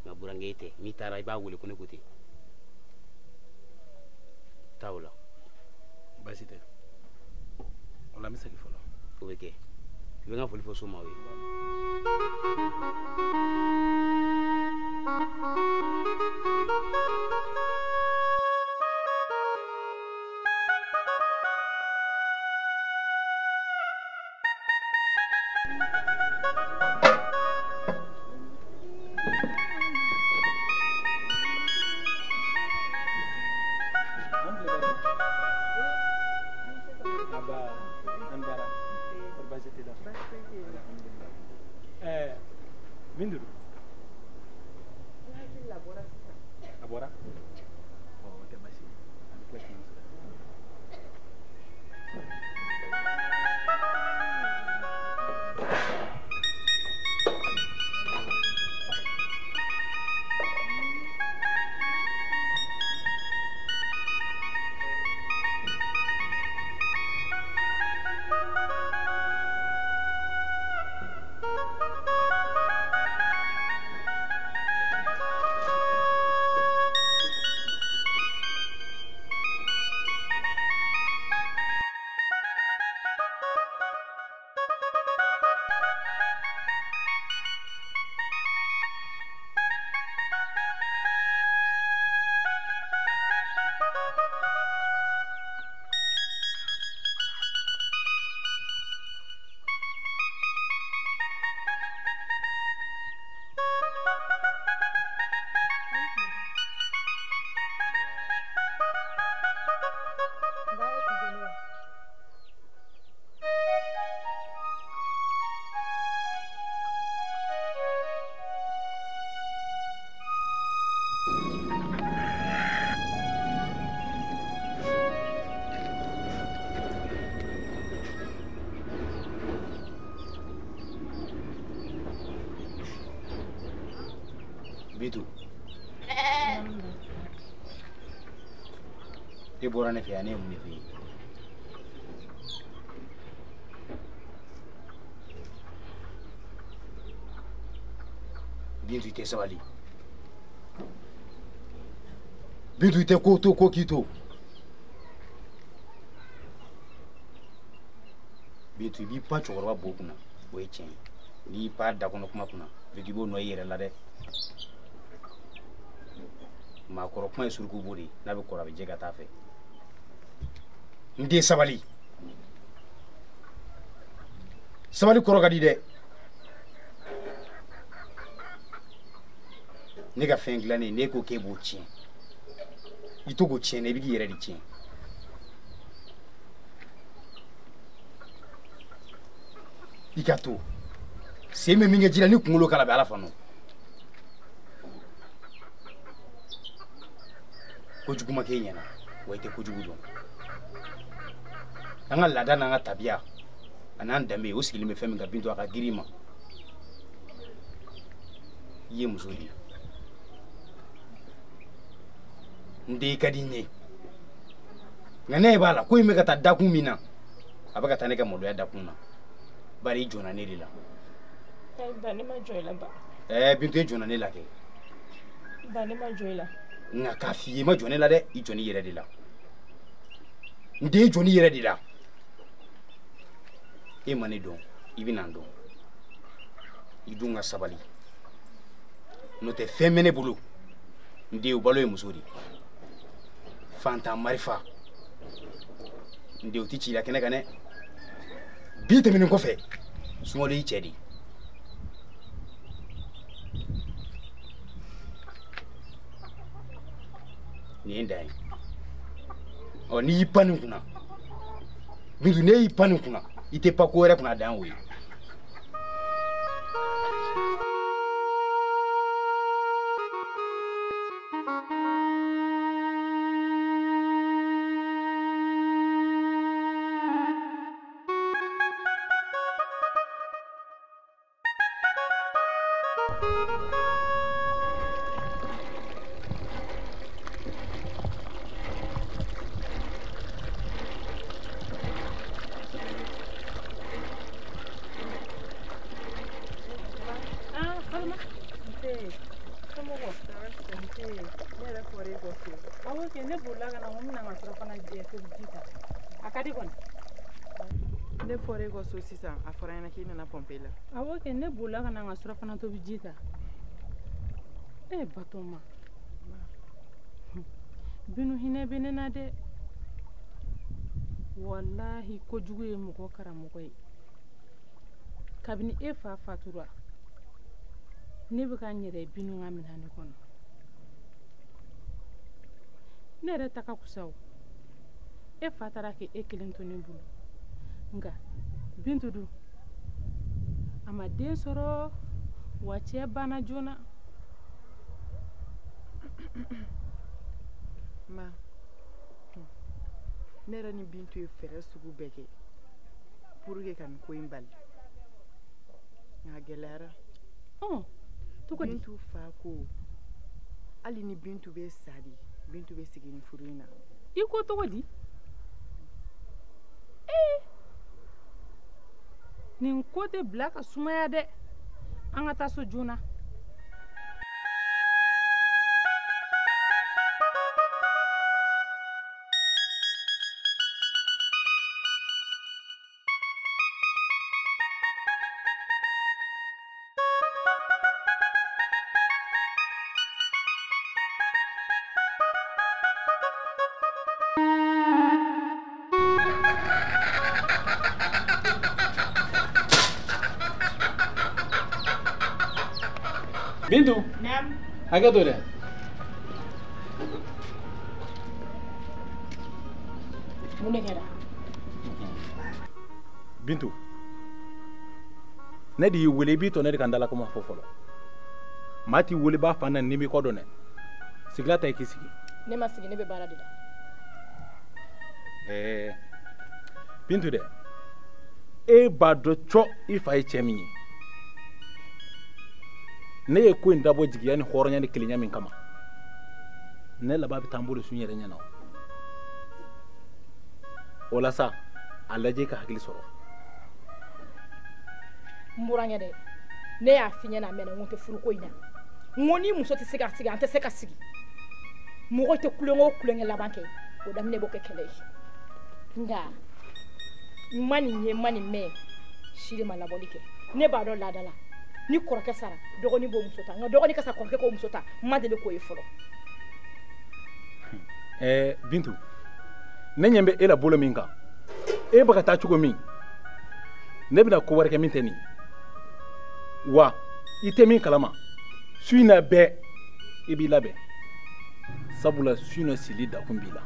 Nka burankɛ e tɛ, n'i taara i b'a wele ko ne ko ten. Taa o la. Baasi tɛ. O la n bɛ segin fɔlɔ. O bɛ kɛ. I bɛ n ka foli fɔ somaw ye. Bintu, a bɔra? Ɔ, o tɛ baasi ye. An bɛ tila k'i sɔrɔ. Bintu, e bɔra ne fɛ yan, ne ye mun de f'i ye? Bintu, i tɛ sabali. Bintu, i tɛ ko to ko k'i to. Bintu, i b'i pan cɛkɔrɔba bo kunna, o ye tiɲɛ ye. N'i y'i pan da kɔnɔ kuma kunna, Bintu, i b'o nɔ i yɛrɛ la dɛ. Maakɔrɔ kuma ye suruku bo de ye, n'a bɛ kɔrɔ a bɛ jɛ ka taa fɛ. N den, sabali. Sabali kɔrɔ ka di dɛ. Ne ka fɛn dilannen, n'e ko k'e b'o tiɲɛ, i to k'o tiɲɛ, i bɛ k'i yɛrɛ de tiɲɛ. I ka to sen bɛ min kɛ ji la, ni kunkolo k'a la, a bɛ Ala fanu. Kojugu ma k'e ɲɛna, wa i tɛ kojugu dɔn. An ka laada n'an ka tabiya a n'an danbe, o sigilen bɛ fɛn min kan, Bintu, a ka girin i ma. I ye muso de ye. N den, i ka di n ye. Nka ne b'a la ko in bɛ ka taa dakun min na, a bɛ ka taa ne ka maloya dakun na. Bari i jɔnna ne de la. Ba, ne ma jɔ i la ba. Bintu, e jɔnna ne la kɛ. Ba, ne ma jɔ i la. Nka k'a f'i ye, i ma jɔ ne la dɛ, i jɔnni yɛrɛ de la. N den, i jɔnni yɛrɛ de la. E ma ne dɔn, i bɛna n dɔn. I dun ka sabali. N'o tɛ fɛn bɛ ne bolo. N den, o balo ye muso de ye. Fantan marifa. N den, o tɛ ci la kɛnɛ kan dɛ. Bi tɛmɛnen kɔfɛ, sunkalo y'i cɛ de ye. Nin ye n dan ye. Ɔ n'i y'i pan nin kunna, Bintu, n'e y'i pan nin kunna, i tɛ pan ko wɛrɛ kunna, a dan y'o ye. Ne fɔra e kɔ so sisan, a fɔra n ɲɛna k'i nana pɔnpe la. Awɔ kɛ, ne bolila ka na n ka surafana tobi ji ta. E Batɔɔma, Binu hinɛ bɛ ne na dɛ. Walahi kojugu ye mɔgɔ karamɔgɔ ye. Kabini e fa fatura, ne bɛ ka n yɛrɛ Binu ka minɛn de kɔnɔ. Ne yɛrɛ ta ka kusa o. E fa taara k'e kelen to ne bolo. Nka Bintu dun, a ma den sɔrɔ, wa cɛ banna joona. Ma, ne yɛrɛ ni Bintu ye fɛɛrɛ sugu bɛɛ kɛ pour que ka nin ko in bali, nka a gɛlɛyara. Cogo di? Bintu fa ko hali ni Bintu bɛ sa de, Bintu bɛ sigi nin furu in na. I ko cogo di? Nin ko tɛ bila ka sumaya dɛ. An ka taa so joona. Bintu. Naam. Hakɛ to dɛ. Mun de kɛra? Bintu, ne de y'i wele, i b'i tɔ ne de ka n dala kuma fɔ fɔlɔ. Maa t'i wele b'a fan na ni m'i kɔ dɔn dɛ. Sigila ta i k'i sigi. Ne ma sigi, ne bɛ baara de la. Bintu dɛ, e b'a dɔn cɔ i fa ye cɛ min ye. Ne ye ko in dabɔ jigiya ni hɔrɔnya ni kelenya min kama, ne laban bɛ taa n bolo sun yɛrɛ ɲɛna. O la sa, a lajɛ i ka hakili sɔrɔ. N burankɛ dɛ, ne y'a f'i ɲɛna a mɛnna, n ko n tɛ furuko in na. N ko ni muso tɛ se ka sigi, an tɛ se ka sigi. Mɔgɔ tɛ kulonkɛ o kulonkɛ laban kɛ, o daminɛ b'o kɛ kɛlɛ ye. Nka n ma nin ye, n ma nin mɛn, si de ma labɔli kɛ. Ne b'a dɔn laada la, ni kɔrɔkɛ sara, dɔgɔnin b'o muso ta. Nka dɔgɔnin ka sa, kɔrɔkɛ k'o muso ta, n ma deli k'o ye fɔlɔ. Bintu, ne ɲɛ bɛ e la bolo min kan, e bɛ ka taa cogo min, ne bɛna ko wɛrɛ kɛ min tɛ nin ye. Wa i tɛ min kalama, su in na bɛɛ i b'i labɛn, sabula su in na sili dakun b'i la.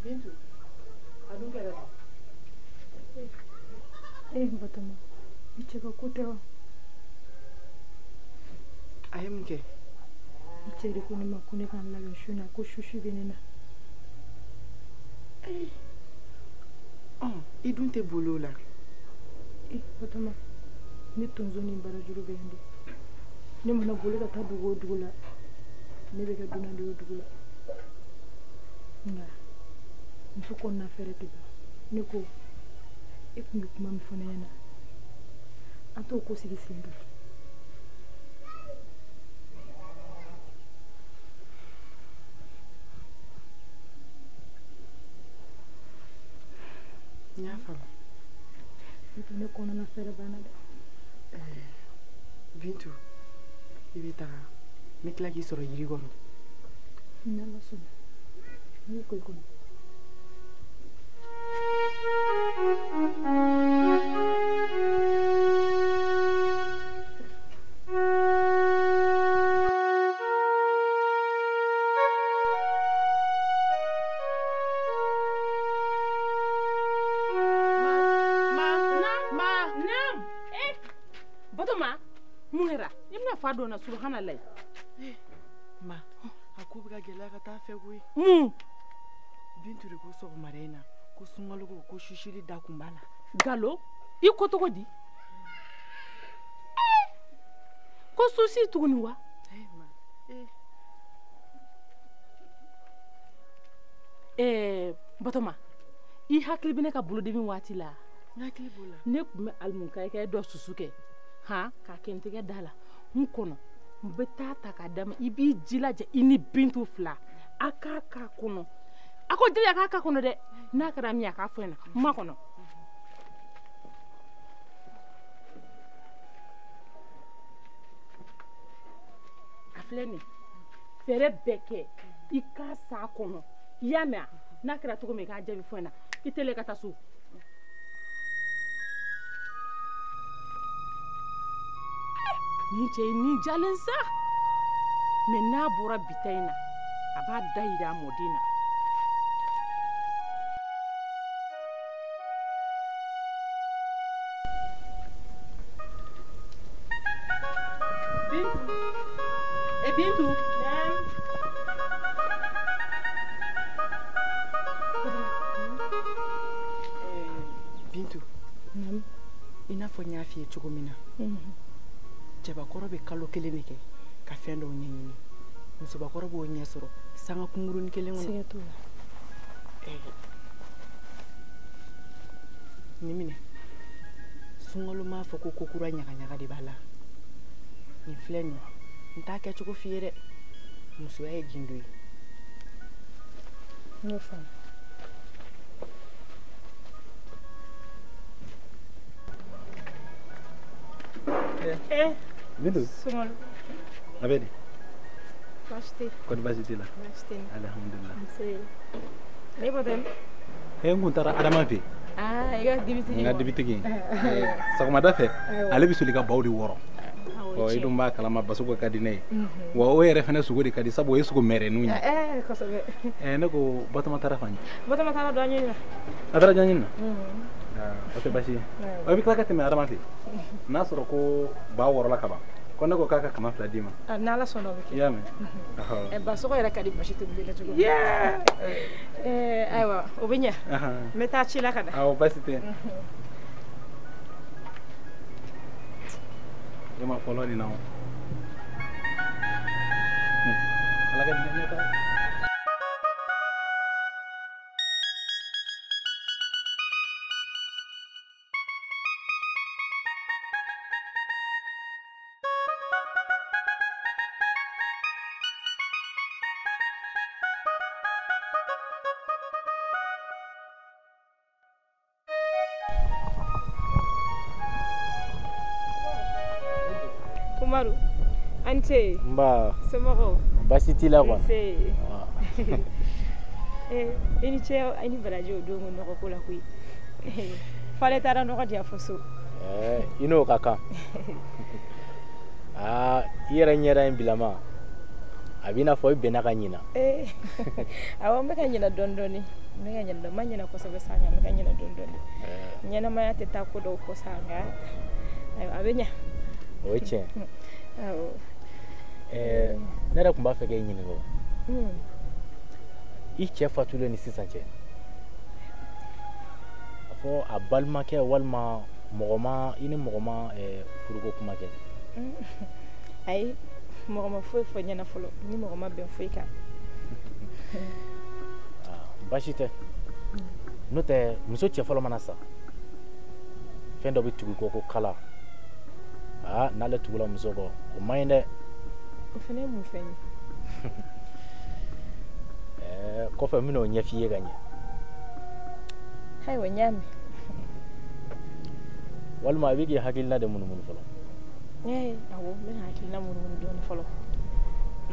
Bintu, a dun kɛra di? Batɔɔma, i cɛ ka ko tɛ wa? A ye mun kɛ? I cɛ de ko ne ma ko ne ka n labɛn su in na, ko susu bɛ ne na. I dun tɛ boli o la. Batɔɔma, ne tonso ni barajuru bɛ yan de. Ne mana boli ka taa dugu o dugu la, ne bɛ kɛ dunan de ye o dugu la. Nka muso kɔnɔna fɛrɛ tɛ ban. Ne ko e tun bɛ kuma min fɔ ne ɲɛna, an t'o ko sigi sen kan. N y'a faamu. Ne kɔnɔna fɛrɛ banna dɛ. Bintu, i bɛ taga n bɛ tila k'i sɔrɔ yiri kɔrɔ. N'Ala sɔnna n b'i ko i kɔnɔ. Fa donna subhanallah. Ma, a ko bɛ ka gɛlɛya ka taa fɛ koyi. Mun? Bintu de ko sɔgɔmada in na ko sunkalo ko susili da kun b'a la. Galo? I ko cogo di? Ko susi tuguni wa? Ma. Batoma, i hakili bɛ ne ka bolodimi waati la? N hakili b'o la. Ne tun bɛ alimunkayikɛ dɔ susu kɛ, han, k'a kɛ n tɛgɛ da la. N kɔnɔ n bɛ taa ta k'a d'a ma, i b'i jilaja i ni Bintu fila a k'a k'a kɔnɔ. A ko deli a k'a k'a kɔnɔ dɛ, n'a kɛra min ye a k'a fɔ n ɲɛna, n ma kɔnɔ. A filɛ nin ye, fɛɛrɛ bɛɛ kɛ i k'a s'a kɔnɔ, i y'a mɛn wa? N'a kɛra cogo min i k'a jaabi fɔ n ɲɛna, i teliya ka taa so. Nin cɛ ye nin jalen sa, mɛ n'a bɔra bi ta in na a b'a da yira a mɔden na. Bintu, e Bintu. Bintu, i n'a fɔ n y'a f'i ye cogo min na. Cɛbakɔrɔ bɛ kalo kelen de kɛ ka fɛn dɔw ɲɛɲini, musobakɔrɔ b'o ɲɛ sɔrɔ sanga kunkurunin kelen kɔnɔ. Siga t'o la. Nin minɛ, sunkalo m'a fɔ ko kura ɲagaɲaga de b'a la. Nin filɛ nin ye, n t'a kɛcogo f'i ye dɛ, musoya ye gindo ye. N y'o faamu. Bintu. Sunkalo. A bɛ di? Baasi tɛ. Kɔni baasi t'i la? Baasi tɛ n na. Alihamudulila. Nse. Ne bɔtɔ min? N kun taara Adama fɛ yen. Aa, i ka dibitigi. N ka dibitigi. Sɔgɔmada fɛ, ale bɛ soli ka baw de wɔrɔ. Ɔ, i dun b'a kalama basogo ka di ne ye. Wa o yɛrɛ fana sogo de ka di, sabu o ye sogo mɛrɛninw ye. Kosɛbɛ. Ne ko Batoma taara fan jumɛn? Batoma taara dɔ ɲini na. A taara dɔ ɲini na? O tɛ baasi ye. I bɛ tila ka tɛmɛ Adama fɛ yen. N'a sɔrɔ ko ba wɔrɔla ka ban, ko ne ko k'a ka kama fila d'i ma. N'Ala sɔnna o bɛ kɛ. I y'a mɛn? Basogo yɛrɛ ka di basi tobilen la cogo min. Ayiwa, o bɛ ɲɛ. N bɛ taa ci la ka na. Awɔ, baasi tɛ. E ma fɔlɔ nin na o. Ala ka diɲɛ ɲɛ taa. Umaru, an ce. Nba. Somɔgɔw? Baasi t'i la kɔni. Nse. I ni ce, i ni baraji o don nɔgɔ ko la koyi. Fale taara nɔgɔ di yan fo so. I n'o ka kan. Aa, i yɛrɛ ɲɛda in bilama, a b'i n'a fɔ i bɛnna ka ɲina. Awɔ, n bɛ ka ɲina dɔɔni dɔɔni. N bɛ ka ɲina dɔɔni, n ma ɲina kosɛbɛ sa, nka n bɛ ka ɲina dɔɔni dɔɔni. Ɲɛnamaya tɛ taa ko dɔw kɔ sa, nka ayiwa, a bɛ ɲɛ. O ye tiɲɛ. Awɔ. Ne yɛrɛ tun b'a fɛ k'e ɲininka o. I cɛ fatulen ni sisan cɛ, a fɔ a balimakɛ walima mɔgɔ ma i ni mɔgɔ ma furuko kuma kɛ? Ayi, mɔgɔ ma foyi fɔ ɲɛna fɔlɔ, ni mɔgɔ ma bɛn foyi kan. Baasi tɛ. N'o tɛ, muso cɛ fɔlɔ mana sa, fɛn dɔ bɛ tugu i kɔ ko kala. Aa, n'ale tugula muso kɔ, o man ɲi dɛ. O fana ye mun fɛn ye? Kɔfɛ n bɛn'o ɲɛf'i ye ka ɲɛ. Ayiwa, n y'a mɛn. Walima a bɛ k'i hakilina de munumunu fɔlɔ. Ee awɔ, n bɛna hakilina munumunu dɔɔni fɔlɔ.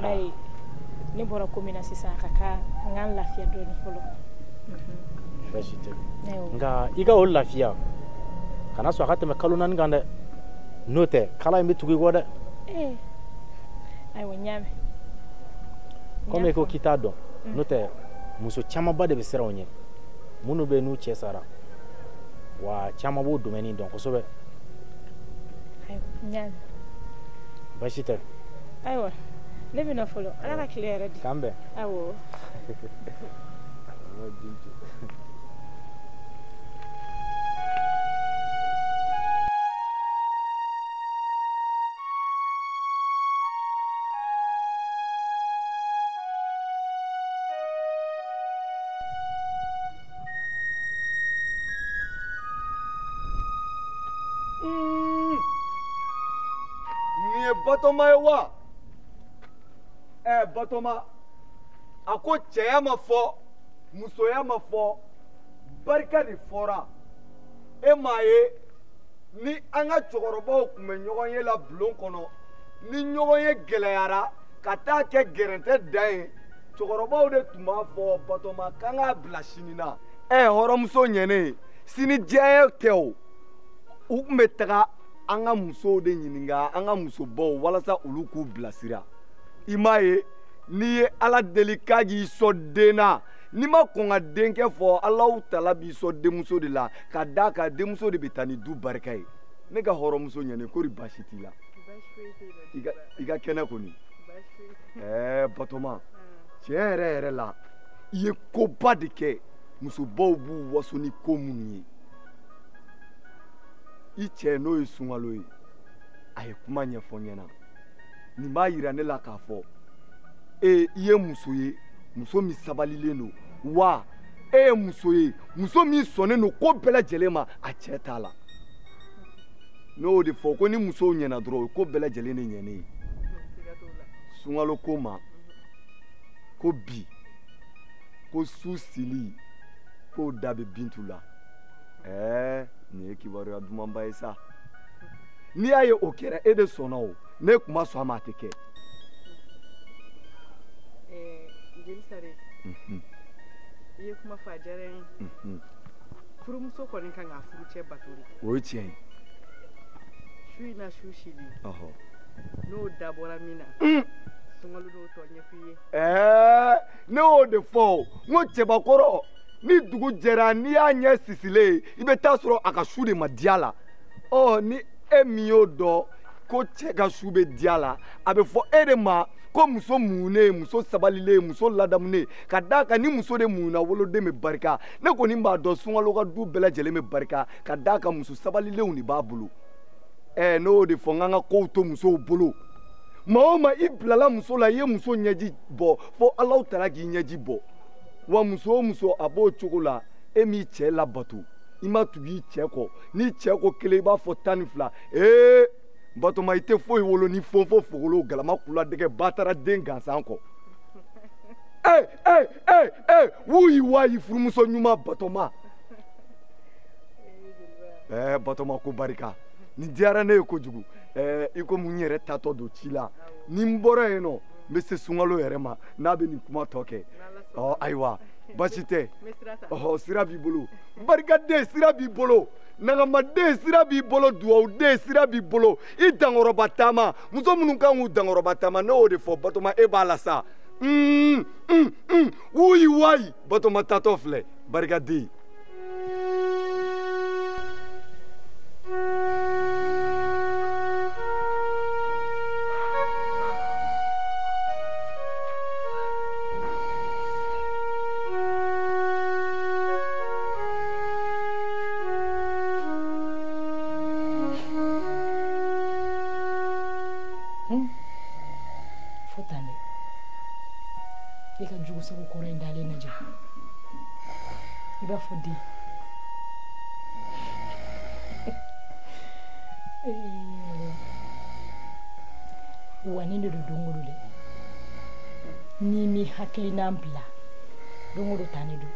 Bari ne bɔra ko min na sisan, a ka kan n ka n lafiya dɔɔni fɔlɔ. Baasi tɛ. Nka i ka o lafiya kana sɔn a ka tɛmɛ kalo 4 kan dɛ. N'o tɛ kala in bɛ tugu i kɔ dɛ. Ee ayiwa, n y'a mɛn. Komi i ko k'i t'a dɔn, n'o tɛ muso camanba de bɛ siran o ɲɛ, minnu bɛ yen n'u cɛ sara, wa caman b'o domaine dɔn kosɛbɛ. Ayiwa, n y'a mɛn. Baasi tɛ. Ayiwa, ne bɛ na fɔlɔ. Ala ka tile yɛrɛ di. K'an bɛn. Awɔ. Nin ye Batɔma ye wa? Batɔma, a ko cɛya ma fɔ, musoya ma fɔ, barika de fɔra. E m'a ye ni an ka cɛkɔrɔbaw tun bɛ ɲɔgɔn ye la bulon kɔnɔ, ni ɲɔgɔn ye gɛlɛyara ka taa kɛ gɛrɛntɛ dan ye, cɛkɔrɔbaw de tun b'a fɔ Batɔma k'an k'a bila sini na. Hɔrɔnmuso ɲɛnen, sini diya tɛ o. U tun bɛ taga an ka musow de ɲininka, an ka musobaw, walasa olu k'u bilasira. I m'a ye n'i ye Ala deli k'a k'i sɔn den na, n'i ma kɔn ka denkɛ fɔ, Alahu tala b'i sɔn denmuso de la, ka d'a kan denmuso de bɛ taa ni du barika ye. Ne ka hɔrɔnmuso ɲɛnen, kori baasi t'i la? I ka kɛnɛ kɔni. Batɔma, tiɲɛ yɛrɛ yɛrɛ la, i ye koba de kɛ musobaw b'u waso ni ko minnu ye. I cɛ n'o ye Sunkalo ye, a ye kuma ɲɛfɔ n ɲɛna. Nin b'a yira ne la k'a fɔ e i ye muso ye, muso min sabalilen don, wa e ye muso ye, muso min sɔnnen don ko bɛɛ lajɛlen ma, a cɛ t'a la. Ne y'o de fɔ ko ni musow ɲɛna dɔrɔn, o ye ko bɛɛ lajɛlen de ɲɛnen ye. Sunkalo ko ma ko bi ko su sili k'o da bɛ Bintu la. Nin ye kibaruya dumanba ye sa. N'i y'a ye o kɛra, e de sɔnna o. Ne tun ma sɔn a ma, a tɛ kɛ. Jeli Sare, i ye kuma fɔ, a diyara n ye. Furumuso kɔni kan k'a furucɛ bato de. O ye tiɲɛ ye. Su in na su sili, n'o dabɔra min na, Sunkalo n'o tɔ ɲɛf'i ye. Ne y'o de fɔ o, n ko cɛbakɔrɔ, ni dugu jɛra n'i y'a ɲɛ sisilen ye, i bɛ taa sɔrɔ a ka su de ma diya la. Ni e min y'o dɔn ko cɛ ka su bɛ diya la, a bɛ fɔ e de ma ko muso muɲunen, muso sabalilen, muso ladamunen. Ka d'a kan ni muso de muɲuna, woloden bɛ barika. Ne kɔni b'a dɔn Sunkalo ka du bɛɛ lajɛlen bɛ barika, ka d'a kan muso sabalilenw de b'a bolo. Ne y'o de fɔ n k'an ka kow to musow bolo. Maa o maa i bilala muso la, i ye muso ɲɛji bɔ, fo Alahu tala k'i ɲɛji bɔ. Wa muso o muso a b'o cogo la, e m'i cɛ labato, i ma tugu i cɛ kɔ. N'i cɛ ko kelen, i b'a fɔ 12. Batɔma, i tɛ foyi wolo ni fonfo fogolo galama kuladɛgɛ batara den gansan kɔ. Wuyi wayi furumuso ɲuman Batɔma. Batɔma ko barika. Nin diyara ne ye kojugu. I komi n yɛrɛ tatɔ don ci la, ni n bɔra yen nɔ, n bɛ se Sunkalo yɛrɛ ma n'a bɛ nin kuma tɔ kɛ. Ayiwa, baasi tɛ. Sira b'i bolo. Barikaden sira b'i bolo. Nagamaden sira b'i bolo. Duwawuden sira b'i bolo. I dankɔrɔba taama, muso minnu kan k'u dankɔrɔba taama, ne y'o de fɔ Batɔma, e b'a la sa. Wuyi wayi, Batɔma tatɔ filɛ, barikaden. Fo tan dɛ, i ka jugu sago kɔrɔ in dalen lajɛ, i b'a fɔ den. Wa nin de don don o don dɛ, n'i m'i hakilina bila don o don tan de don.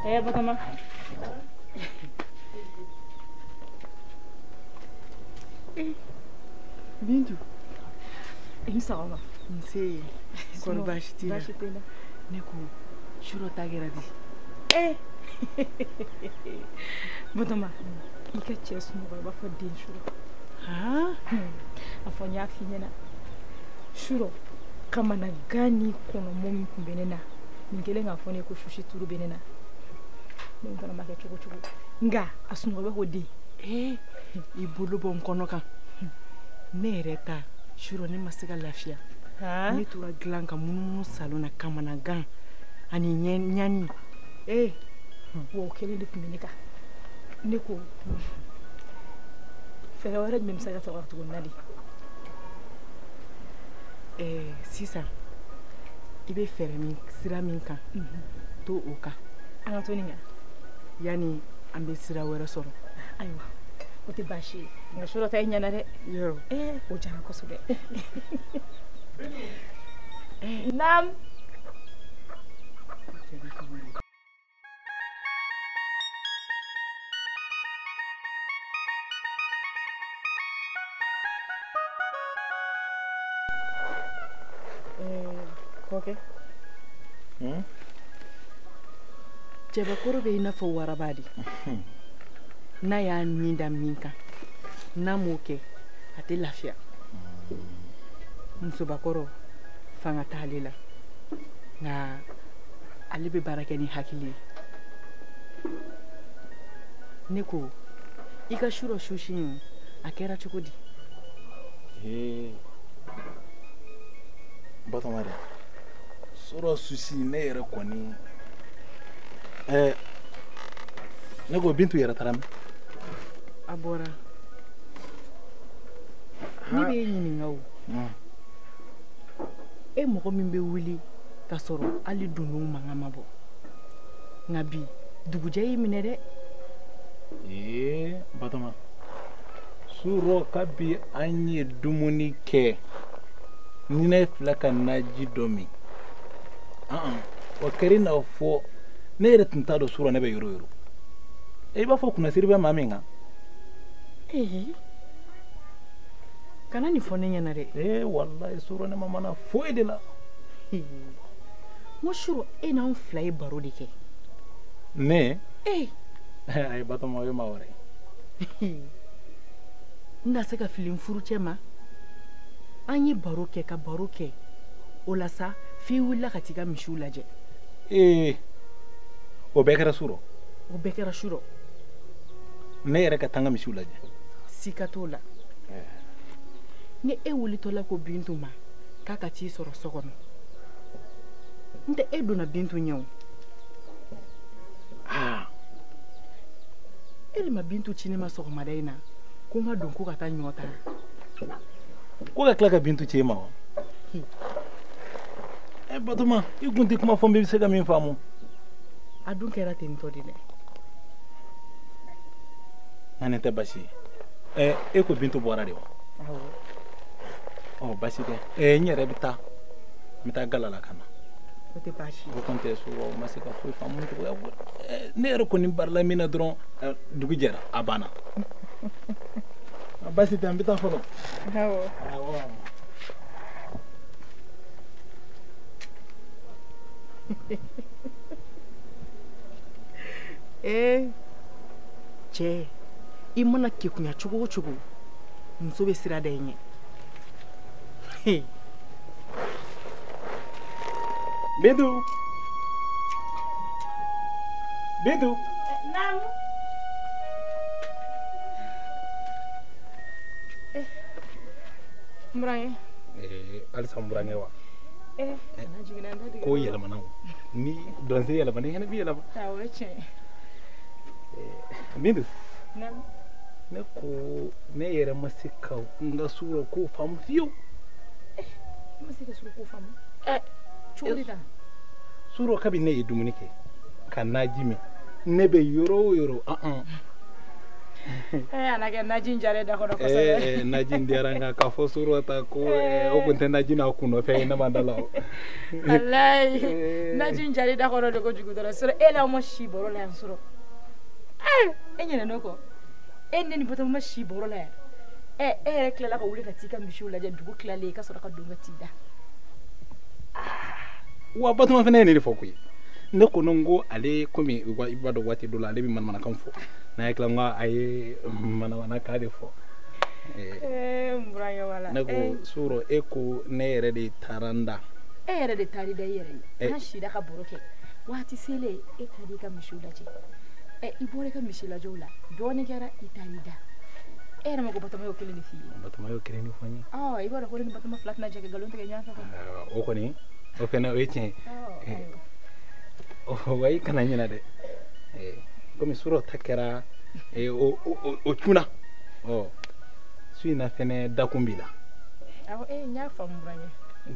Batoma. Bintu. I ni sɔgɔma. Nse. Kɔri baasi t'i la? Baasi tɛ n na. Ne ko surɔ ta kɛra di? Batoma, i ka cɛ sunɔgɔ i b'a fɔ den surɔ. A fɔ n y'a f'i ɲɛna. Surɔ kamanagan ni kɔnɔmɔ min tun bɛ ne na, nin kɛlen k'a fɔ ne ye ko susi turu bɛ ne na. Ne tun ma kɛ cogo cogo. Nka a sunɔgɔ bɛ ko den. I bolo bɔ n kɔnɔ kan. Ne yɛrɛ ta surɔ ne ma se ka lafiya. Ne tora dilan ka munumunu salon na kamanagan ani ɲani. Wa o kelen de tun bɛ ne kan. Ne ko fɛɛrɛ wɛrɛ jumɛn bɛ se ka sɔrɔ ka tugu nin na de? Sisan i bɛ fɛɛrɛ min sira min kan to o kan. An ka to nin kan. Yanni an bɛ sira wɛrɛ sɔrɔ. Ayiwa o tɛ baasi ye nka surɔ ta i ɲɛna dɛ. O diyara kosɛbɛ. Naam. Kɔkɛ. Cɛbakɔrɔ bɛ i n'a fɔ waraba de. N'a y'a nin da min kan, n'a m'o kɛ, a tɛ lafiya. Musobakɔrɔ fanga t'ale la, nka ale bɛ baara kɛ ni hakili ye. Ne ko i ka surɔ susi in a kɛra cogo di? Batoma dɛ, surɔ susi ne yɛrɛ kɔni ne ko Bintu yɛrɛ taara min? A bɔra. Ne b'e ɲininka o. E mɔgɔ min bɛ wuli ka sɔrɔ hali dununw mankan ma bɔ, nka bi dugujɛ y'i minɛ dɛ. Batoma, surɔ kabi an ye dumuni kɛ ni ne filɛ ka naji dɔ min, o kɛra i n'a fɔ ne yɛrɛ tun t'a dɔn surɔ ne bɛ yɔrɔ o yɔrɔ. I b'a fɔ kunnasiri bɛ maa min kan. Kana nin fɔ ne ɲɛna dɛ. Walayi surɔ ne ma mana foyi de la. N ko surɔ e n'anw fila ye baro de kɛ. Ne? Ayi Batoma o ye maa wɛrɛ ye. N na se ka fili n furucɛ ma. An ye baro kɛ ka baro kɛ. O la sa f'i wulila ka t'i ka misiw lajɛ. O bɛɛ kɛra surɔ? O bɛɛ kɛra surɔ. Ne yɛrɛ ka taa n ka misiw lajɛ. Sika t'o la. Ni e wulitɔla ko Bintu ma k'a ka t'i sɔrɔ so kɔnɔ, n tɛ e donna Bintu ɲɛ o. E de ma Bintu ci ne ma sɔgɔmada in na ko n ka don ko ka taa ɲɔ ta. Ko ka tila ka Bintu ci e ma wa? Batoma, i kun tɛ kuma fɔ n bɛ se ka min faamu. A dun kɛra ten tɔ de dɛ. Nka nin tɛ baasi ye. E ko Bintu bɔra de wa? Awɔ. Baasi tɛ. N yɛrɛ bɛ taa, n bɛ taa gala la ka na. O tɛ baasi ye. O kɔni tɛ surɔ o ma se ka foyi faamu cogoya. Ne yɛrɛ kɔni barila min na dɔrɔn dugu jɛra a banna. Baasi tɛ, n bɛ taa fɔlɔ. Awɔ. Awɔ. Cɛ, i mana kekunya cogo o cogo, muso bɛ sira da i ɲɛ. Bintu. Bintu. Naamu. N burankɛ. Halisa n burankɛ wa? Kana jiginna n da tigɛ. Ko yɛlɛmana o. Ni dɔnsen yɛlɛmana i fana bɛ yɛlɛma. Awɔ, o ye tiɲɛ ye. Bintu. Naamu. Ne ko ne yɛrɛ ma se ka n ka surɔ ko faamu fiyewu. I ma se ka surɔ ko faamu? Cogo di tan? Surɔ kabi ne ye dumuni kɛ ka naji min, ne bɛ yɔrɔ o yɔrɔ. A na kɛ naji in diyara e da kɔnɔ kosɛbɛ. Naji in diyara n kan k'a fɔ suro ta ko o kun tɛ naji n'a kun nɔfɛ ye ne ma da la o. Walayi naji in diyara e da kɔnɔ de kojugu dɔrɔn sɔrɔ e la ma si baro la yan sɔrɔ. E ɲinɛna o kɔ e ne ni Batoma ma si baro la yan. E yɛrɛ tilala ka wuli ka t'i ka misiw lajɛ dugu tilalen i ka sɔrɔ ka don ka t'i da. Wa Batoma fana ye nin de fɔ koyi. Ne ko n ko ale komi i b'a dɔn waati dɔ la ale bɛ manamanakan fɔ n'a ye tila n ko a ye manamanakan de fɔ. N burankɛ wala. Ne ko suro e ko ne yɛrɛ de taara n da. E yɛrɛ de taar'i da i yɛrɛ ye. An sira ka baro kɛ waati selen e taar'i ka misiw lajɛ. I bɔra i ka misi lajɛw la dɔɔnin kɛra i taar'i da. E yɛrɛ ma ko Batoma y'o kelen de f'i ye. Batoma y'o kelen de fɔ n ye. I b'a dɔn ko ne ni Batoma fila tɛna jɛ ka nkalon tigɛ ɲɔgɔn fɛ kɔni. O kɔni o fɛnɛ o ye tiɲɛ ye. Wa i kana ɲinɛ dɛ komi suro ta kɛra o cunna su in na fɛnɛ dakun b'i la. Awɔ n y'a faamu burankɛ.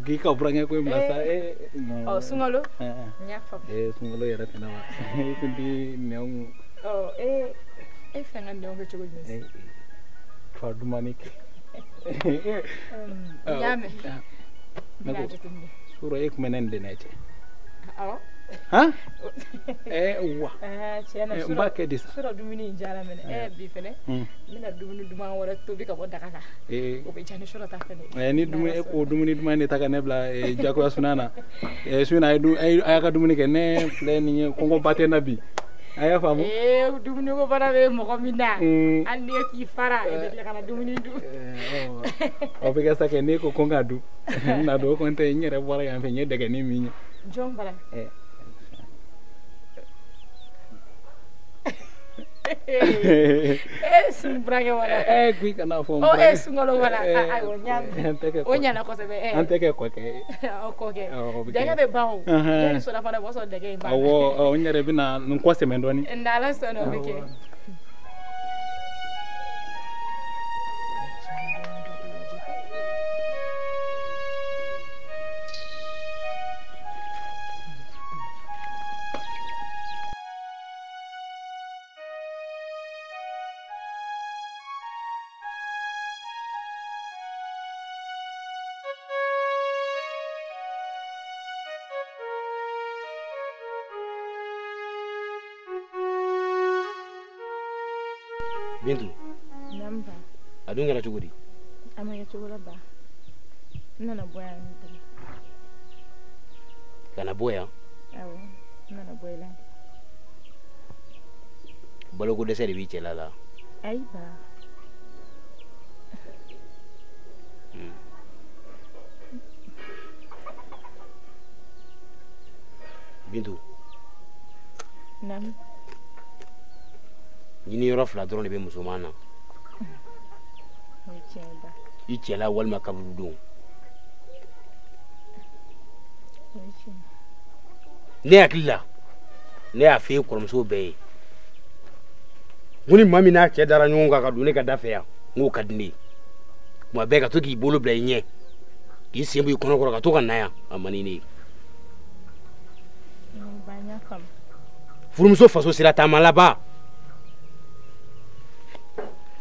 K'i ka burankɛ ko in bila sa. Sunkalo n y'a faamu. Sunkalo yɛrɛ fɛnɛ wa i tun tɛ nɛnw. E fɛn ka nɛnw kɛ cogo jumɛn? Fa dumuni kɛ. N y'a mɛn. N bɛna jateminɛ. Suro e tun bɛ ne ni dɛnɛ cɛ. Awɔ. Han? Wa. Tiɲɛ na n b'a kɛ de sa. Suro dumuni in diyara mɛnɛ. Bi fɛnɛ n bɛna dumuni duman wɛrɛ tobi ka bɔ daga kan. O bɛ diya ni suro ta fɛnɛ. Ni dumuni e ko dumuni duman de ta ka ne bila jagoya sunan na. Su in na a y'a ka dumuni kɛ ne filɛ nin ye kɔngɔba tɛ n na bi. A y'a faamu. Dumuni ko fana bɛ mɔgɔ min na. Hali ni e k'i fara e bɛ tila ka na dumuni dun. O bɛ kɛ sa kɛ n'e ko ko n ka dun. N na don o kɔni tɛ n yɛrɛ bɔra yan fɛ n ye dɛgɛnin min ye. Jɔn bara. Sun burankɛ wala. K'i kana fɔ n burankɛ. Sunkalo wala. Ayiwa n y'a mɛn. O ɲɛna kosɛbɛ. An tɛ kɛ kɔkɛ ye. Kɔkɛ. Dɛgɛ bɛ ban o. Yanni surafana o b'a sɔrɔ dɛgɛ in banna. Awɔ n yɛrɛ bɛna n kɔ sɛmɛ dɔɔnin. N'Ala sɔnna o bɛ kɛ. Bintu. Naamu ba. A dun kɛra cogo di? A ma kɛ cogo la ba. N nana bɔ yan dɔrɔn. Ka na bɔ yan? Awɔ, n nana bɔ i la. Baloko dɛsɛ de b'i cɛla la? Ayi ba. Bintu. Naamu. Ɲiniyɔrɔ fila dɔrɔn de bɛ musoman na. I cɛla walima kaburudon. Ne hakili la ne y'a f'e kɔrɔmuso bɛɛ ye n ko ni maa min n'a cɛ dara ɲɔgɔn kan ka don ne ka da fɛ yan n k'o ka di ne ye. Tuma bɛɛ ka to k'i bolo bila i ɲɛ k'i sen bɔ i kɔnɔ kɔrɔ ka to ka na yan a man di ne ye. Furumuso faso sira taama laban.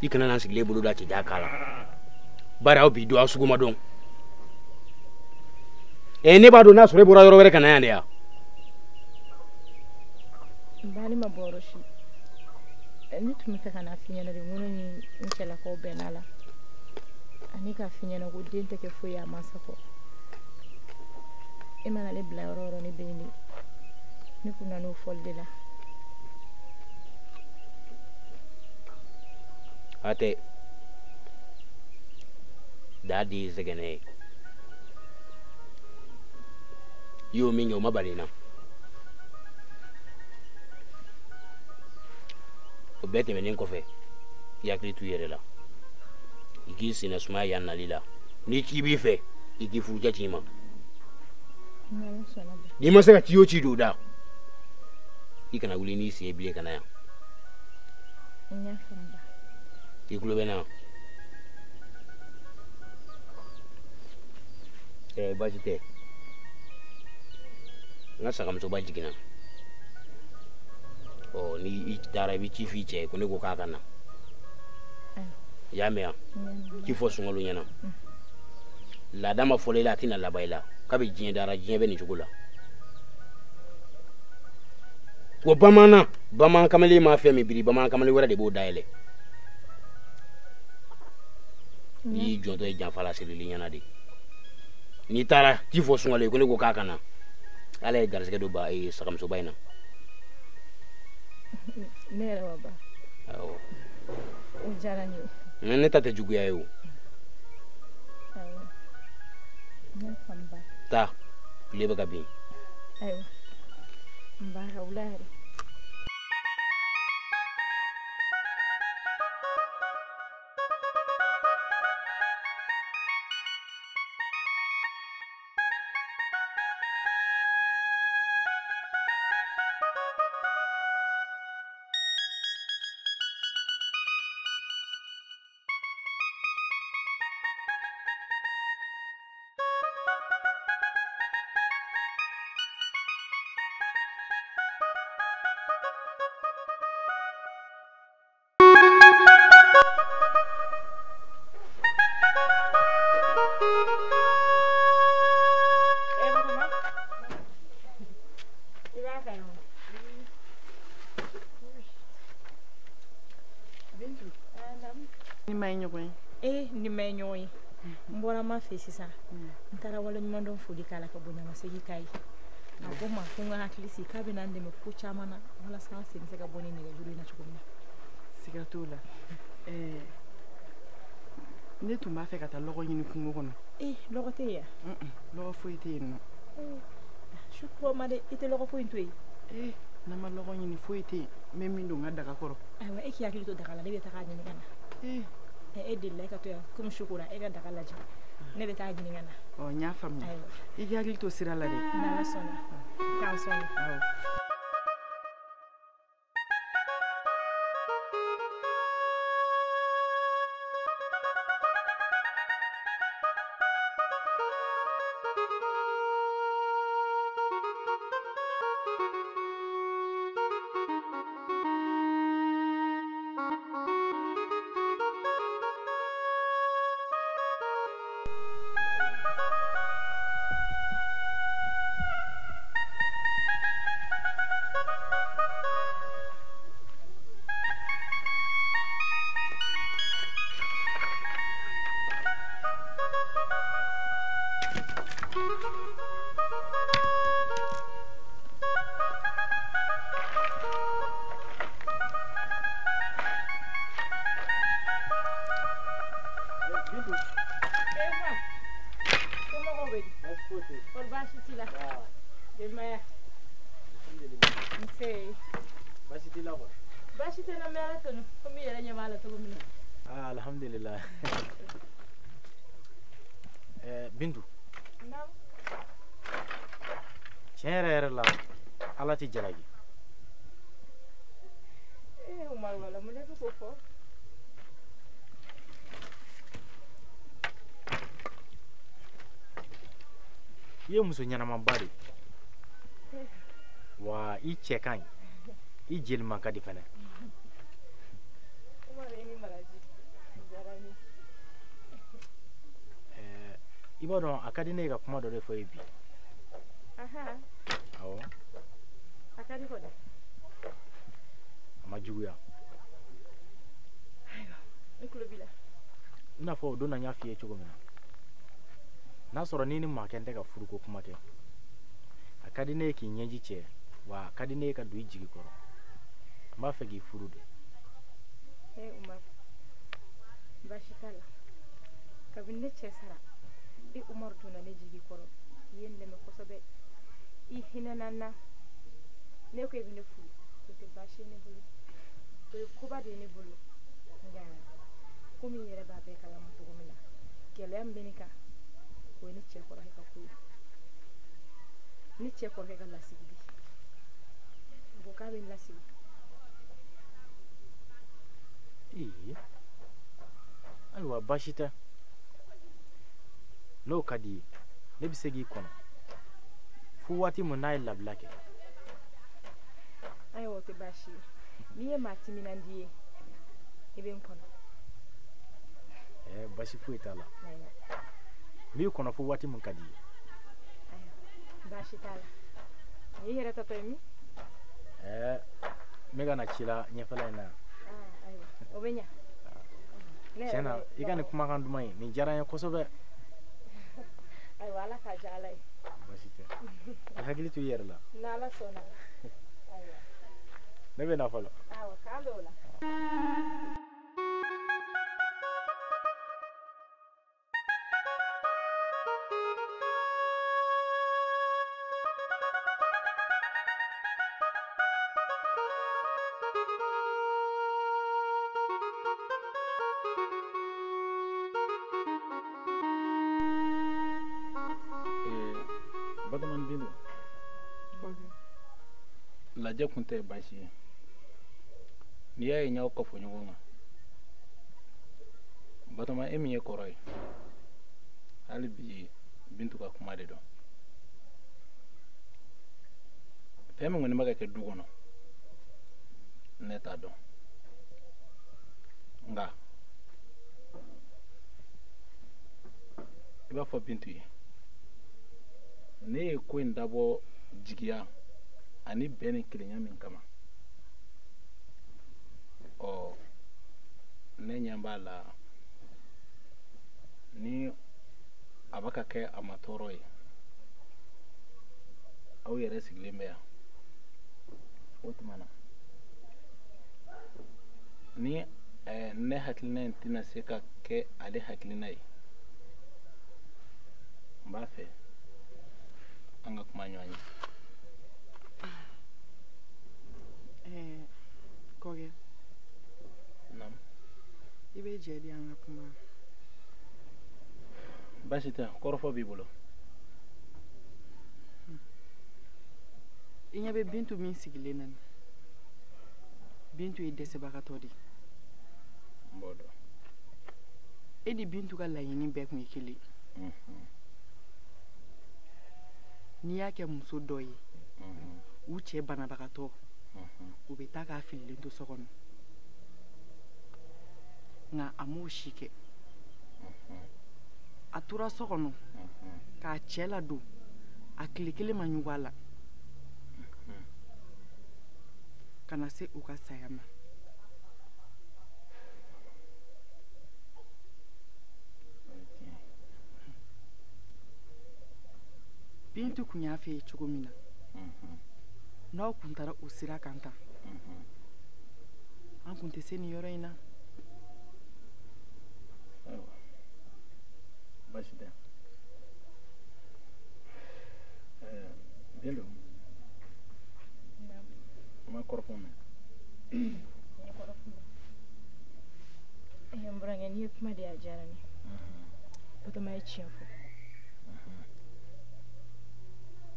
I kana n'an sigilen bolo da cɛja kan la bari aw b'i don aw sugu ma dɔn. Ne b'a dɔn n'a sɔrɔ e bɔra yɔrɔ wɛrɛ ka na yan de ya. Ba ne ma bɔ yɔrɔ si. Ne tun bɛ fɛ ka na f'i ɲɛna de n ko ne ni n cɛlakaw bɛnna la ani k'a f'i ɲɛna ko den tɛ kɛ foyi ye a mansa kɔ. E mana ne bila yɔrɔ o yɔrɔ ne bɛ yen de. Ne kun nan'o fɔli de la. A tɛ daa di ye sɛgɛnɛ ye i y'o min kɛ o ma bali n na o bɛɛ tɛmɛnen kɔfɛ i hakili t'u yɛrɛ la i k'i senna sumaya yan nali la n'i ci b'i fɛ i k'i furucɛ ci i ma n'i ma se ka ci o ci don o da i kana wuli n'i sen ye bilen ka na yan. I tulo bɛ n na? Baasi tɛ n ka sagamusoba jiginna Ɔ ni i taara i bɛ ci f'i cɛ ye ko ne ko k'a ka na. I y'a mɛn wa? K'i fɔ sunkalo ɲɛna. Laada ma fɔlɔ i la, a tɛna laban i la. Kabi diɲɛ dara, diɲɛ bɛ nin cogo la. Wa bamanan kamalen m'a fɛn min biri, bamanan kamalen wɛrɛ de b'o dayɛlɛ. N'i y'i jɔntɔ ye janfa la, sirili ɲɛna de. N'i taara t'i fɔ sunkalo ye ko ne ko k'a ka na. Ala ye garisɛgɛ don ba sagamusoba in na. Ne yɛrɛ ma ban. Awɔ. O diyara n ye. Ne ta tɛ juguya ye o. Awɔ. N y'a faamu ba. Taa, tile bɛ ka bin. Ayiwa. N ba ka wula yɛrɛ. Fɛ sisan n taara waleɲumandɔn foli k'a la ka bonyamasegin k'a ye. A ko n ma ko n ka hakili sigi k'a bɛna n dɛmɛ ko caman na walasa an sen bɛ se ka bɔ nin nɛgɛjuru in na cogo min na. Siga t'o la. Ne tun b'a fɛ ka taa lɔgɔ ɲini kungo kɔnɔ. Lɔgɔ tɛ yen wa? Lɔgɔ foyi tɛ yen nɔ. Su kura ma dɛ, i tɛ lɔgɔ foyi to yen. N'an ma lɔgɔ ɲini foyi tɛ yen, n bɛ min don n ka daga kɔrɔ. Ayiwa, e k'i hakili to daga la, ne bɛ taga ɲini ka na. E delila e ka to yan komi su kora, e ka daga lajɛ. Ne bɛ taa ɲini ka na. Ɔ, n y'a faamuya. I k'i hakili to sira la dɛ. N'Ala sɔnna. K'an sɔnna. Awɔ. Alhamdulillah. Bintu. Tiɲɛ yɛrɛ yɛrɛ la, Ala tɛ jalaki. Umaru, wala mun de bɛ k'o fɔ? I ye muso ɲɛnamaba de ye. Wa i cɛ ka ɲi, i jeli man ka di fɛnɛ. Umaru, i ni baraji. O diyara n ye. I b'a dɔn a ka di ne ye ka kuma dɔ de fɔ e ye bi. Awɔ. A ka di kɔni. A ma juguya. Ayiwa, ne tulo b'i la. I n'a fɔ o don na n y'a f'i ye cogo min na. N'a sɔrɔ n'i ni maakɛ tɛ ka furuko kuma kɛ, a ka di ne ye k'i ɲɛji cɛ, wa a ka di ne ye ka don i jigi kɔrɔ. N b'a fɛ k'i furu de. Umaru, baasi t'a la. Kabini ne cɛ sara, e Umaru donna ne jigi kɔrɔ. I ye n dɛmɛ kosɛbɛ. I hinɛna n na. Ne ko e bɛ ne furu, o tɛ baasi ye ne bolo. O ye koba de ye ne bolo. Nka komi i yɛrɛ b'a bɛɛ kalama cogo min na, gɛlɛya min bɛ ne kan, o ye ne cɛ kɔrɔkɛ ka ko ye. Ne cɛ kɔrɔkɛ ka lasigili. A ko k'a bɛ n lasigi. Ayiwa, baasi tɛ. N'o ka di i ye, ne bɛ se k'i kɔnɔ fo waati min n'a ye labila kɛ. Ayiwa, o tɛ baasi ye. N'i ye maa timinandi ye, i bɛ n kɔnɔ. Basi foyi t'a la. N b'i kɔnɔ fo waati min ka di i ye. Baasi t'a la. N'i yɛrɛ tatɔ ye min? N bɛ ka na ci la ɲɛfɛla in na yan. Ayiwa, o bɛ ɲa. Tiɲɛ na, i ka nin kumakan duman in, nin diyara n ye kosɛbɛ. Ayiwa, Ala k'a diya Ala ye. Baasi tɛ. I hakili to i yɛrɛ la. N'Ala sɔnna. Ayiwa. Ne bɛ na fɔlɔ. Awɔ, k'an bɛn o la. Lajɛ kun tɛ baasi ye. N'i y'a ye n y'aw kafo ɲɔgɔn kan, Batɔma, e min ye kɔrɔ ye, hali bi Bintu ka kuma de dɔn. Fɛn min kɔni bɛ ka kɛ du kɔnɔ, ne t'a dɔn. Nka i b'a fɔ Bintu ye, ne ye ko in dabɔ jigiya ani bɛn ni kelenya min kama, ɔ ne ɲɛ b'a la ni a bɛ ka kɛ a ma tɔɔrɔ ye. Aw yɛrɛ sigilen bɛ yan, o tuma na ni ne hakilina in tɛna se ka kɛ ale hakilina ye, n b'a fɛ an ka kuma ɲɔgɔn ye. Kɔkɛ. Naamu. I bɛ jɛ di an ka kuma. Baasi tɛ, kɔrɔfɔ b'i bolo. I ɲɛ bɛ Bintu min sigilen na nin. Bintu ye dɛsɛbagatɔ de ye. N b'o dɔn. E ni Bintu ka laɲini bɛɛ tun ye kelen ye. N'i y'a kɛ muso dɔ ye, u cɛ banabagatɔ, u bɛ taa k'a fililen to so kɔnɔ. Nka a m'o si kɛ. A tora so kɔnɔ k'a cɛ ladon, a tile kelen ma ɲugun a la. Ka na se u ka saya ma. Bintu kun y'a f'e ye cogo min na, n'aw kun taara o sira kan tan, an kun tɛ se nin yɔrɔ in na. Ayiwa, baasi tɛ. Bintu, n ma kɔrɔfɔ mɛn. N ye kɔrɔfɔ mɛn. N burankɛ, n'i ye kuma di a diyara n ye. Batɔma ye tiɲɛ fɔ.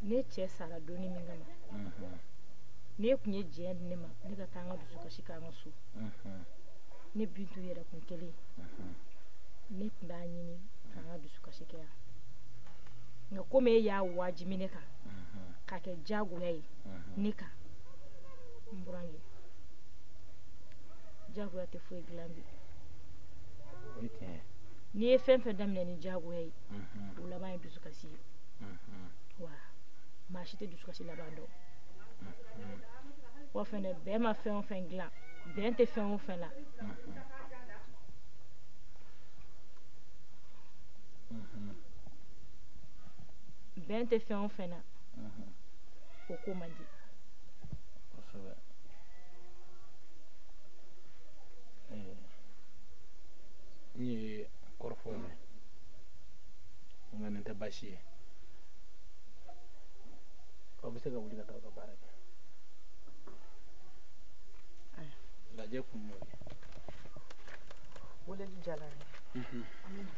Ne cɛ sara donni min kama, ne kun ye diɲɛ di ne ma, ne ka taa n ka dusukasi k'an ka so. Ne Bintu yɛrɛ kun kelen, ne tun b'a ɲini k'an ka dusukasi kɛ yan. Nka komi e y'a wajibi ne kan, k'a kɛ diyagoya ye ne kan, n burankɛ, diyagoya tɛ foyi dilan bi. N'i ye fɛn fɛn daminɛ ni diyagoya ye, o laban ye dusukasi ye. Wa maa si tɛ dusukasi laban dɔn. Wa fɛnɛ, bɛn ma fɛn o fɛn dilan, bɛn tɛ fɛn o fɛn la. Bɛn tɛ fɛn o fɛn na, o ko man di. Kosɛbɛ. N ye kɔrɔfɔ mɛn, nka nin tɛ baasi ye. Aw bɛ se ka wuli ka taa aw ka baara kɛ. Lajɛ kun y'o ye. Weleli diyara n ye. Amina.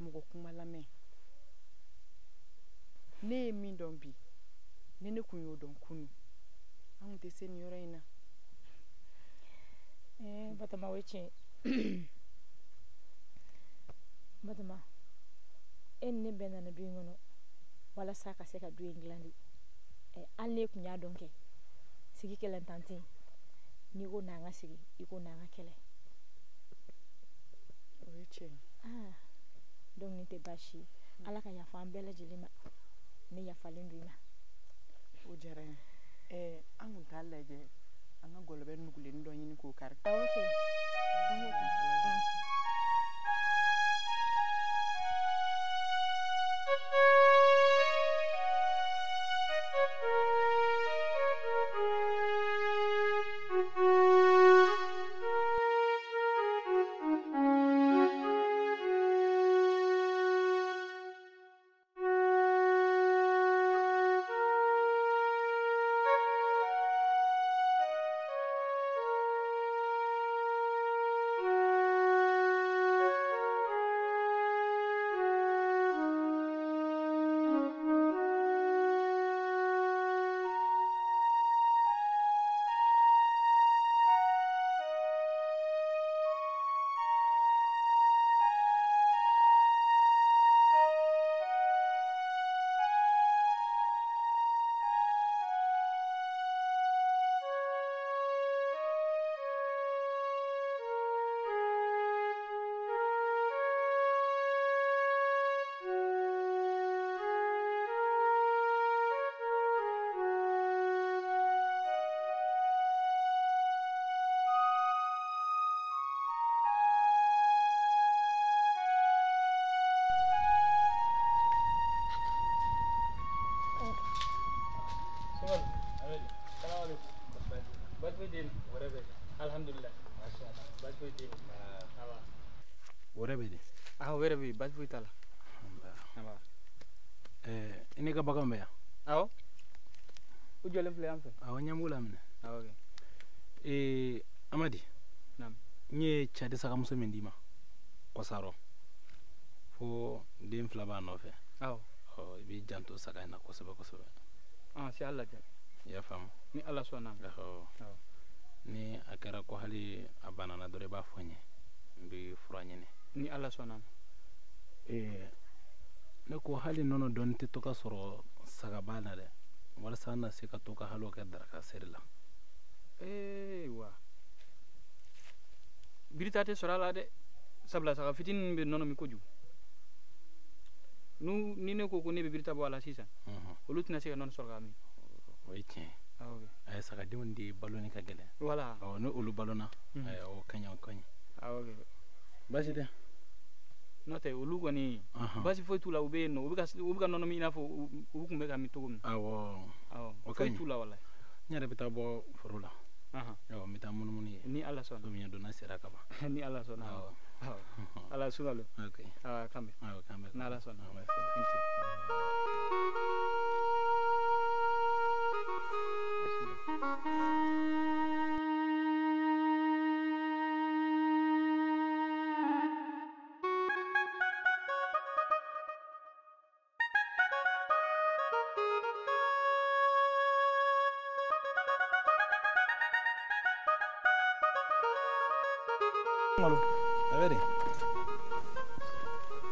Mɔgɔ kuma lamɛn. Ne ye min dɔn bi, ni ne kun y'o dɔn kunun, an kun tɛ se nin yɔrɔ in na. Batoma, o ye tiɲɛ ye. Batoma, e ni ne bɛɛ nana du in kɔnɔ walasa ka se ka du in dilan de. Hali ne kun y'a dɔn kɛ sigi kɛlɛntan tɛ yen. N'i ko n'an ka sigi, i ko n'an ka kɛlɛ. O ye tiɲɛ ye. Donc nin tɛ baasi ye. Ala ka yafa an bɛɛ lajɛlen ma. Ne yafalen don i ma. O diyara n ye. An kun t'a lajɛ an ka gɔlɔbɛ nugulennin dɔ ɲini k'o kari. Awɔ kɛ. An k'o kɛ. Baasi foyi t'a la. I n'i ka baganw bɛ yan? Awɔ. U jɔlen filɛ yan fɛ. Awɔ, n ɲɛ b'u la minɛ. Awɔ kɛ. Amadi. Naamu. N ye cadi sagamuso min d'i ma kɔsarɔ fo den fila b'a nɔfɛ. Awɔ. Ɔ, i b'i janto saga in na kosɛbɛ kosɛbɛ. Si Ala jɛ. I y'a faamu? Ni Ala sɔnna. Awɔ. Ni a kɛra ko hali a banana dɔrɔn i b'a fɔ n ye, n bɛ fura ɲini. Ni Ala sɔnna. Ne ko hali nɔnɔ dɔɔni tɛ to ka sɔrɔ sagaba na dɛ, walasa an na se ka to ka hali o kɛ daraka seri la. Wa birita tɛ sɔrɔ a la dɛ, sabula saga fitinin bɛ nɔnɔ min kojugu. Ni ne ko ko ne bɛ birita bɔ a la sisan, olu tɛna se ka nɔnɔ sɔrɔ k'a min. O ye tiɲɛ ye. Awɔ, sagadenw de baloni ka gɛlɛn. Wala. Awɔ, ni olu balona, o ka ɲi, o ka ɲi. Awɔ kɛ. Baasi tɛ. N'o tɛ olu kɔni baasi foyi t'u la, u bɛ yen nɔ, u bɛ ka nɔnɔ min i n'a fɔ u tun bɛ ka min cogo min. Awɔ. Awɔ, foyi t'u la walayi. N yɛrɛ bɛ taa bɔ foro la. Awɔ, n bɛ taa munumunu yen. Ni Ala sɔnna. Komi donna sera ka ban. Ni Ala sɔnna. Awɔ. Awɔ. Ala sungalo. Ok. Awɔ, k'an bɛn. Awɔ, k'an bɛn. Ni Ala sɔnna. Awɔ.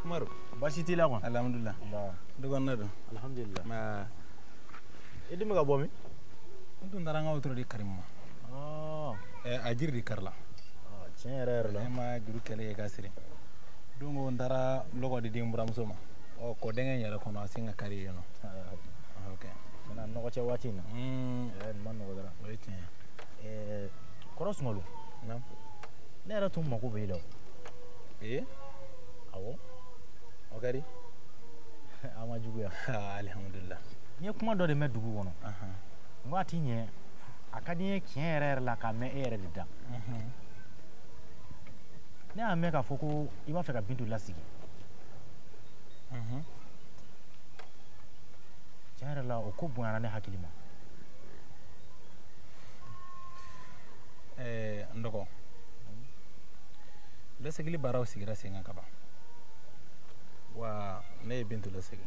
Umaru, baasi t'i la kɔni? Alhamdulillah. Dɔgɔnin don. Alhamdulillah. I dun bɛ ka bɔ min? N tun taara n ka wotoro di Karimu ma. A jiri de karila. Tiɲɛ yɛrɛ yɛrɛ la. Ne ma juru kɛlɛ ye ka siri. Don ko n taara lɔgɔ di den buramuso ma. Ɔ, kɔdɛngɛ in yɛrɛ kɔnɔ a sen ka kari yen nɔ. Ok. Tiɲɛna nɔgɔ cɛ waati in na. Nin ma nɔgɔ dɔrɔn. O ye tiɲɛ ye. Kɔrɔ Sungalo. Naamu. Ne yɛrɛ tun mako bɛ e la o. Ee? Awɔ. O kɛra? A ma juguya. Alihamudulila. N ye kuma dɔ de mɛn dugu kɔnɔ. N ko a ti ɲɛ, a ka di n ye tiɲɛ yɛrɛ yɛrɛ la k'a mɛn e yɛrɛ de da. Ne y'a mɛn k'a fɔ ko i b'a fɛ ka Bintu lasigi. Tiɲɛ yɛrɛ la o ko bonyana ne hakili ma. N dɔgɔ, lasigili baaraw sigira sen kan ka ban. ye Bintu lasegin.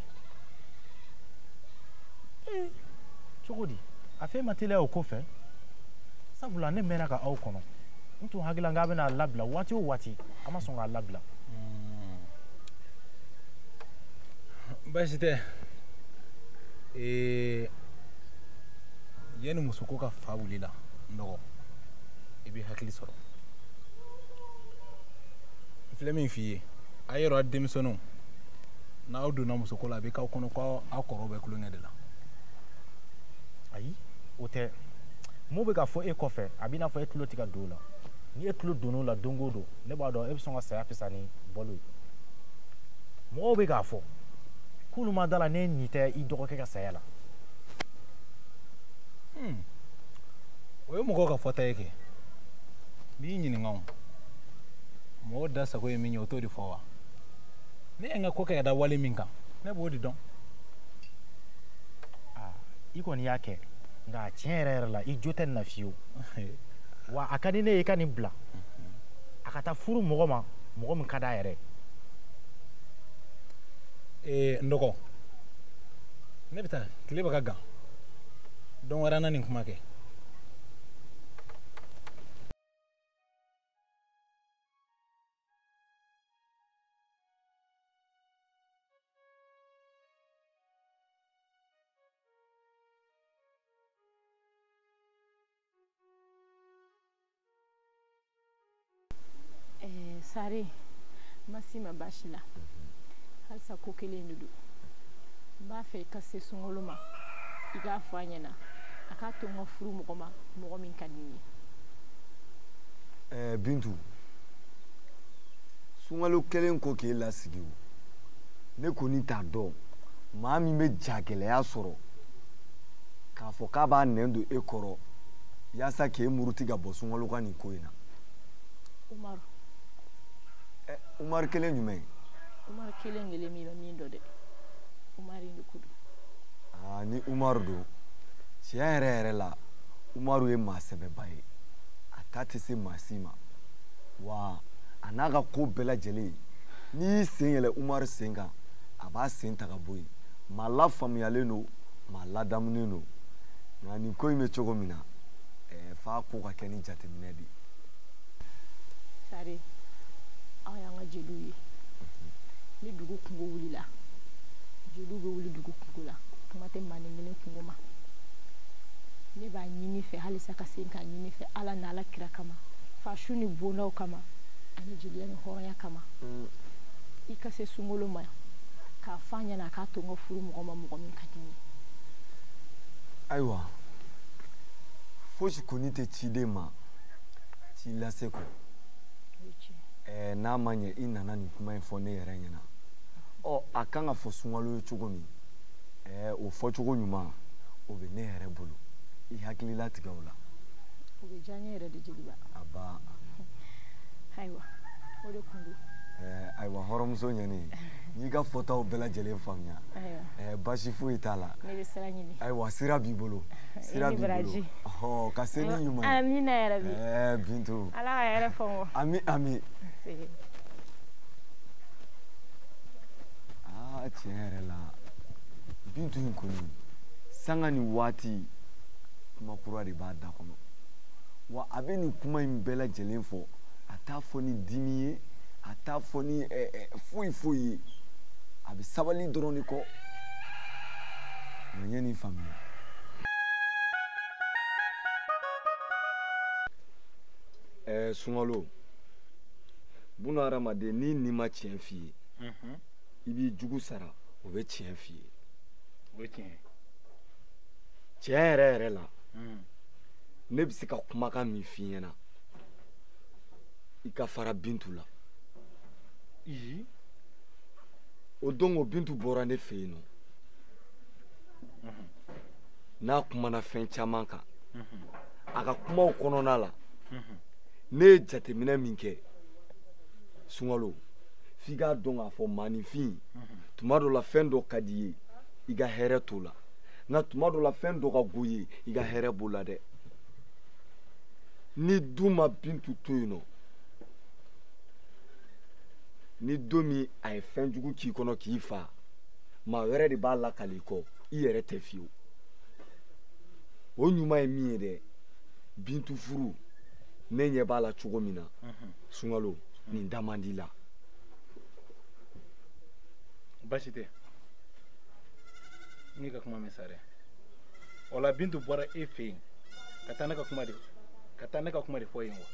Cogo di? A fɛn ma teliya o kɔfɛ? Sabula ne mɛnna ka aw kɔnɔ. N tun hakili la k'a bɛna a labila waati o waati, a ma sɔn k'a labila. Baasi tɛ. Yanni musoko ka fa wuli la, n dɔgɔ, i bɛ hakili sɔrɔ. N filɛ min f'i ye, a yɛrɛ denmisɛnninw, n'aw donna musoko la, a bɛ k'aw kɔnɔ ko aw kɔrɔw bɛ kulonkɛ de la. Ayi, o tɛ. Mun bɛ ka fɔ e kɔfɛ, a b'i n'a fɔ e tulo tɛ ka don o la. Ni e tulo donn'o la don o don, ne b'a dɔn e bɛ sɔn ka saya fisa ni balo ye. Mɔgɔw bɛ k'a fɔ k'olu ma da la ne nin tɛ i dɔgɔkɛ ka saya la. O ye mɔgɔw ka fɔta ye kɛ. N b'i ɲininka o. Mɔgɔw da sago ye min ye, o t'o de fɔ wa? Ne ye n ka ko kɛ ka da wale min kan, ne b'o de dɔn. I kɔni y'a kɛ, nka tiɲɛ yɛrɛ yɛrɛ la, i jo tɛ nin na fiyewu. Wa a ka di ne ye i ka nin bila. A ka taa furu mɔgɔ ma, mɔgɔ min ka d'a yɛrɛ ye. N dɔgɔ, ne bɛ taa, tile bɛ ka gan. Don wɛrɛ an na nin kuma kɛ. Sare, ma si ma baasi la. Halisa ko kelen de don. N b'a fɛ i ka se sunkalo ma, i k'a fɔ a ɲɛna, a k'a to n ka furu mɔgɔ ma, mɔgɔ min ka di n ye. Bintu, sunkalo kelen ko k'e lasigi o, ne kɔni t'a dɔn maa min bɛ jagɛlɛya sɔrɔ k'a fɔ k'a b'a nɛn don e kɔrɔ yaasa k'e muruti ka bɔ sunkalo ka nin ko in na. Umaru. Umaru kelen jumɛn? Umaru kelen kelen min bɛ min dɔn dɛ. Umaru in de ko don. Ni Umaru don, tiɲɛ yɛrɛ yɛrɛ la, Umaru ye maa sɛbɛba ye. A ta tɛ se maa si ma. Wa a n'a ka ko bɛɛ lajɛlen, n'i y'i sen yɛlɛ Umaru sen kan, a b'a sen ta ka bɔ yen. Maa lafaamuyalen don, maa ladamunen don. Nka nin ko in bɛ cogo min na, f'a ko ka kɛ ni jateminɛ de ye. Sare, aw y'an ka jeliw ye. Ni dugu kungo wulila, jeliw bɛ wuli dugu kungo la, kuma tɛ manden kelen kungo ma. Ne b'a ɲini fɛ halisa ka segin k'a ɲini fɛ Ala n'Ala kira kama, fasu ni bondaw kama, ani jeliya ni hɔrɔnya kama. I ka se sunkalo ma k'a fɔ a ɲɛna a k'a to n ka furu mɔgɔ ma, mɔgɔ min ka di n ye. Ayiwa, fosi kɔni tɛ ciden ma ci lase kɔ. N'a ma ɲɛ i nana nin kuma in fɔ ne yɛrɛ ɲɛna, ɔ a kan ka fɔ sunkalo ye cogo min, o fɔcogo ɲuman o bɛ ne yɛrɛ bolo. I hakili latigɛ o la. O bɛ diya n ye yɛrɛ de jeliba. Aba. Ayiwa, o de kun don. Ayiwa, hɔrɔnmuso ɲɛni, n'i ka fɔtaw bɛɛ lajɛlen faamuya, baasi foyi t'a la. Ne bɛ sira ɲini. Ayiwa, sira b'i bolo. Sira b'i bolo. Ɔhɔ, ka se ni ɲuman ye. Amina yarabi. Bintu. Ala ka hɛrɛ fɔ n kɔ. Ami ami. Tiɲɛ yɛrɛ la, Bintu in kɔni, sanga ni waati, kuma kura de b'a da kɔnɔ. Wa a bɛ nin kuma in bɛɛ lajɛlen fɔ, a t'a fɔ ni dimi ye, a t'a fɔ ni foyi foyi ye. A bɛ sabali dɔrɔn de kɔ. Nka n ye nin faamuya. Sunkalo, buna hadamaden n'i ni ma tiɲɛ f'i ye, i b'i jugu sara, o bɛ tiɲɛ f'i ye. O ye tiɲɛ ye. Tiɲɛ yɛrɛ yɛrɛ la, ne bɛ se ka kumakan min f'i ɲɛna, i ka fara Bintu la. O don o Bintu bɔra ne fɛ yen nɔ. N'a kumana fɛn caman kan, a ka kumaw kɔnɔna la, ne ye jateminɛ min kɛ, Sunkalo, f'i k'a dɔn k'a fɔ maaninfin, tuma dɔ la fɛn dɔ ka di i ye, i ka hɛrɛ t'o la. Nka tuma dɔ la fɛn dɔ ka go i ye, i ka hɛrɛ b'o la dɛ. Ni du ma Bintu to yen nɔ, ni don min a ye fɛn jugu k'i kɔnɔ k'i fa, maa wɛrɛ de b'a lakali i kɔ, i yɛrɛ tɛ fiyewu. O ɲuman ye min ye dɛ, Bintu furu ne ɲɛ b'a la cogo min na, Sunkalo nin da man di la. Baasi tɛ, n'i ka kuma mɛn sa dɛ. O la Bintu bɔra e fɛ yen ka taa ne ka kuma de ka taa ne ka kuma de fɔ yen wa?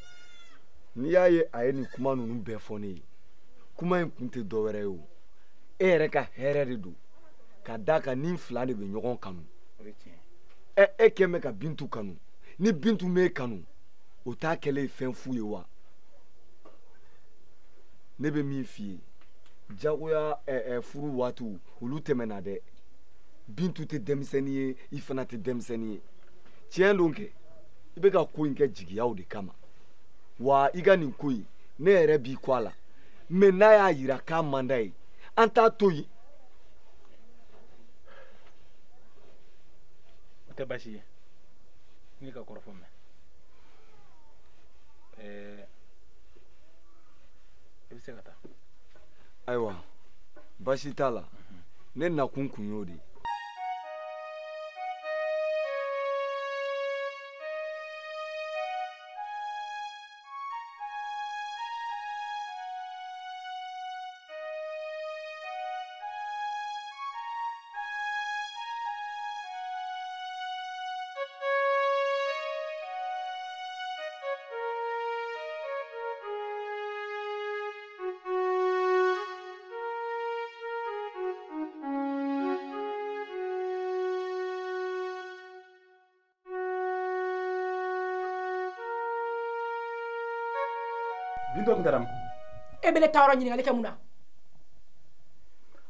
N'i y'a ye a ye nin kuma ninnu bɛɛ fɔ ne ye, kuma in kun tɛ dɔwɛrɛ ye o, e yɛrɛ ka hɛrɛ de don, ka d'a kan ni fila de bɛ ɲɔgɔn kanu. O ye tiɲɛ. Ɛ e kɛn bɛ ka Bintu kanu, ni Bintu m'e kanu, o t'a kɛlen ye fɛn fu ye wa? Ne bɛ min f'i ye, jagoya furu waatiw olu tɛmɛna dɛ. Bintu tɛ denmisɛnnin ye, i fana tɛ denmisɛnnin ye. Tiɲɛ don kɛ, i bɛ ka ko in kɛ jigiyaw de kama. Wa i ka nin ko in, ne yɛrɛ b'i kɔ a la. Mais n'a y'a yira k'a man d'a ye, an t'a to yen. O tɛ baasi ye, n'i ka kɔrɔfɔ mɛn. I bɛ se ka taa. Ayiwa, baasi t'a la. Ne nakun kun y'o de ye. Bintu tun taara min? E bɛ ne taayɔrɔ ɲininkali kɛ mun na?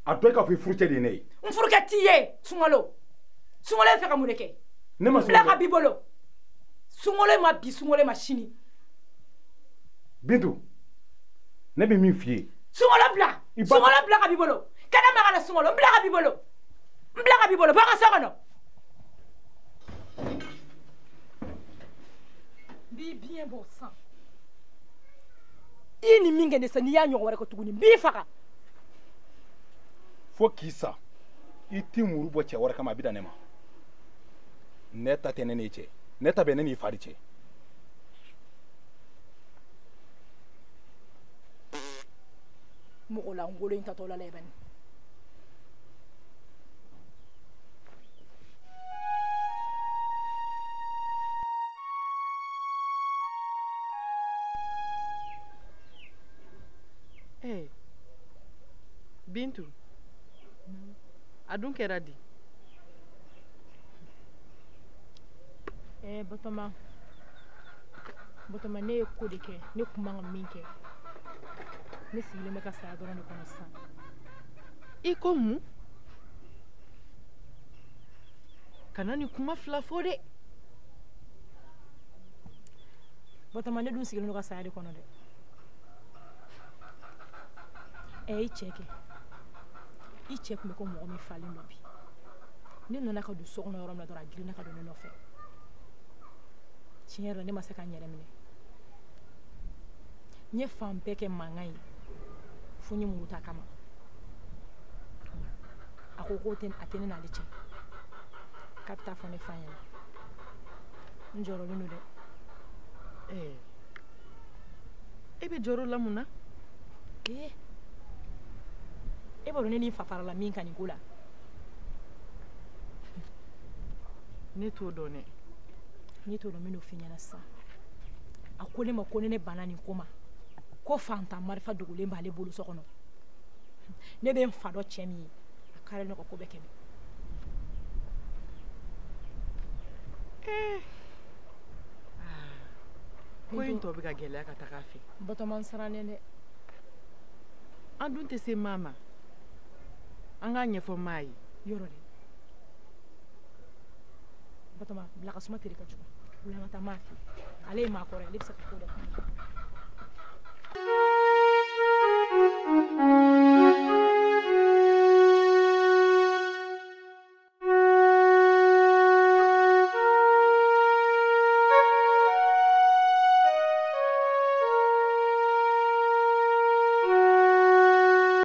A dɔn k'a fɔ i furucɛ de ye ne ye. N furukɛ t'i ye Sunkalo. Sunkalo e fɛ ka mun de kɛ? Ne ma Sunkalo. Bila ka b'i bolo. Sunkalo ma bi, Sunkalo ma sini. Bintu, ne bɛ min f'i ye. Sunkalo bila. Sunkalo bila ka b'i bolo. Kana maga na Sunkalo, n bila ka b'i bolo. N bila ka b'i bolo, bɔ n ka so kɔnɔ. N b'i biɲɛ bɔ sisan. I ni min kɛ ne sa, n'i y'a ɲɔgɔn wɛrɛ kɛ tuguni n b'i faga. Fo k'i sa, i t'i muru bɔ cɛ wɛrɛ kama, a bɛ dan ne ma. Ne ta tɛ ne n'i cɛ, ne ta bɛ ne n'i fa de cɛ. Mɔgɔ lankolon in tatɔ la bani. Bintu, a dun kɛra di? Batoma, Batoma ne ye ko de kɛ, ne kun man ka min kɛ. Ne sigilen bɛ ka saya dɔrɔn de kɔnɔ sisan. I ko mun? Kana nin kuma fila fɔ dɛ. Batoma, ne dun sigilen don ka saya de kɔnɔ dɛ. I cɛ kɛ, i cɛ tun bɛ ko mɔgɔ min falen dɔ bi. Ne nana ka don so kɔnɔ yɔrɔ min na dɔrɔn, a girinna ka don ne nɔfɛ. Tiɲɛ yɛrɛ la, ne ma se ka n yɛrɛ minɛ. N ye fan bɛɛ kɛ mankan ye fo n ye muru ta kama. A ko k'o tɛ a tɛ ne n'ale cɛ, k'a bɛ taa fɔ ne fa ɲɛna. N jɔrɔlen don dɛ. E bɛ jɔrɔ o la mun na? E b'a dɔn ne ni n fa farala min kan nin ko la. Ne t'o dɔn dɛ. Ne t'o dɔn, n bɛn'o f'i ɲɛna sisan. A ko ne ma ko ni ne banna nin ko ma, ko fantan marifa dogolen b'ale bolo so kɔnɔ. Ne bɛ n fa dɔn cɛ min ye, a karilen don ka ko bɛɛ kɛ ne. Ko in tɔ bɛ ka gɛlɛya ka taga a fɛ. Batoma, n sirannen dɛ. An dun tɛ se maa ma. An k'a ɲɛfɔ maa ye. Yɔrɔ dɛ. Batoma, bila ka suma teri ka jugu. Wuli an ka taa maa fɛ yen. Ale ye maakɔrɔ ye, ale bɛ se ka ko dɔ kɛ.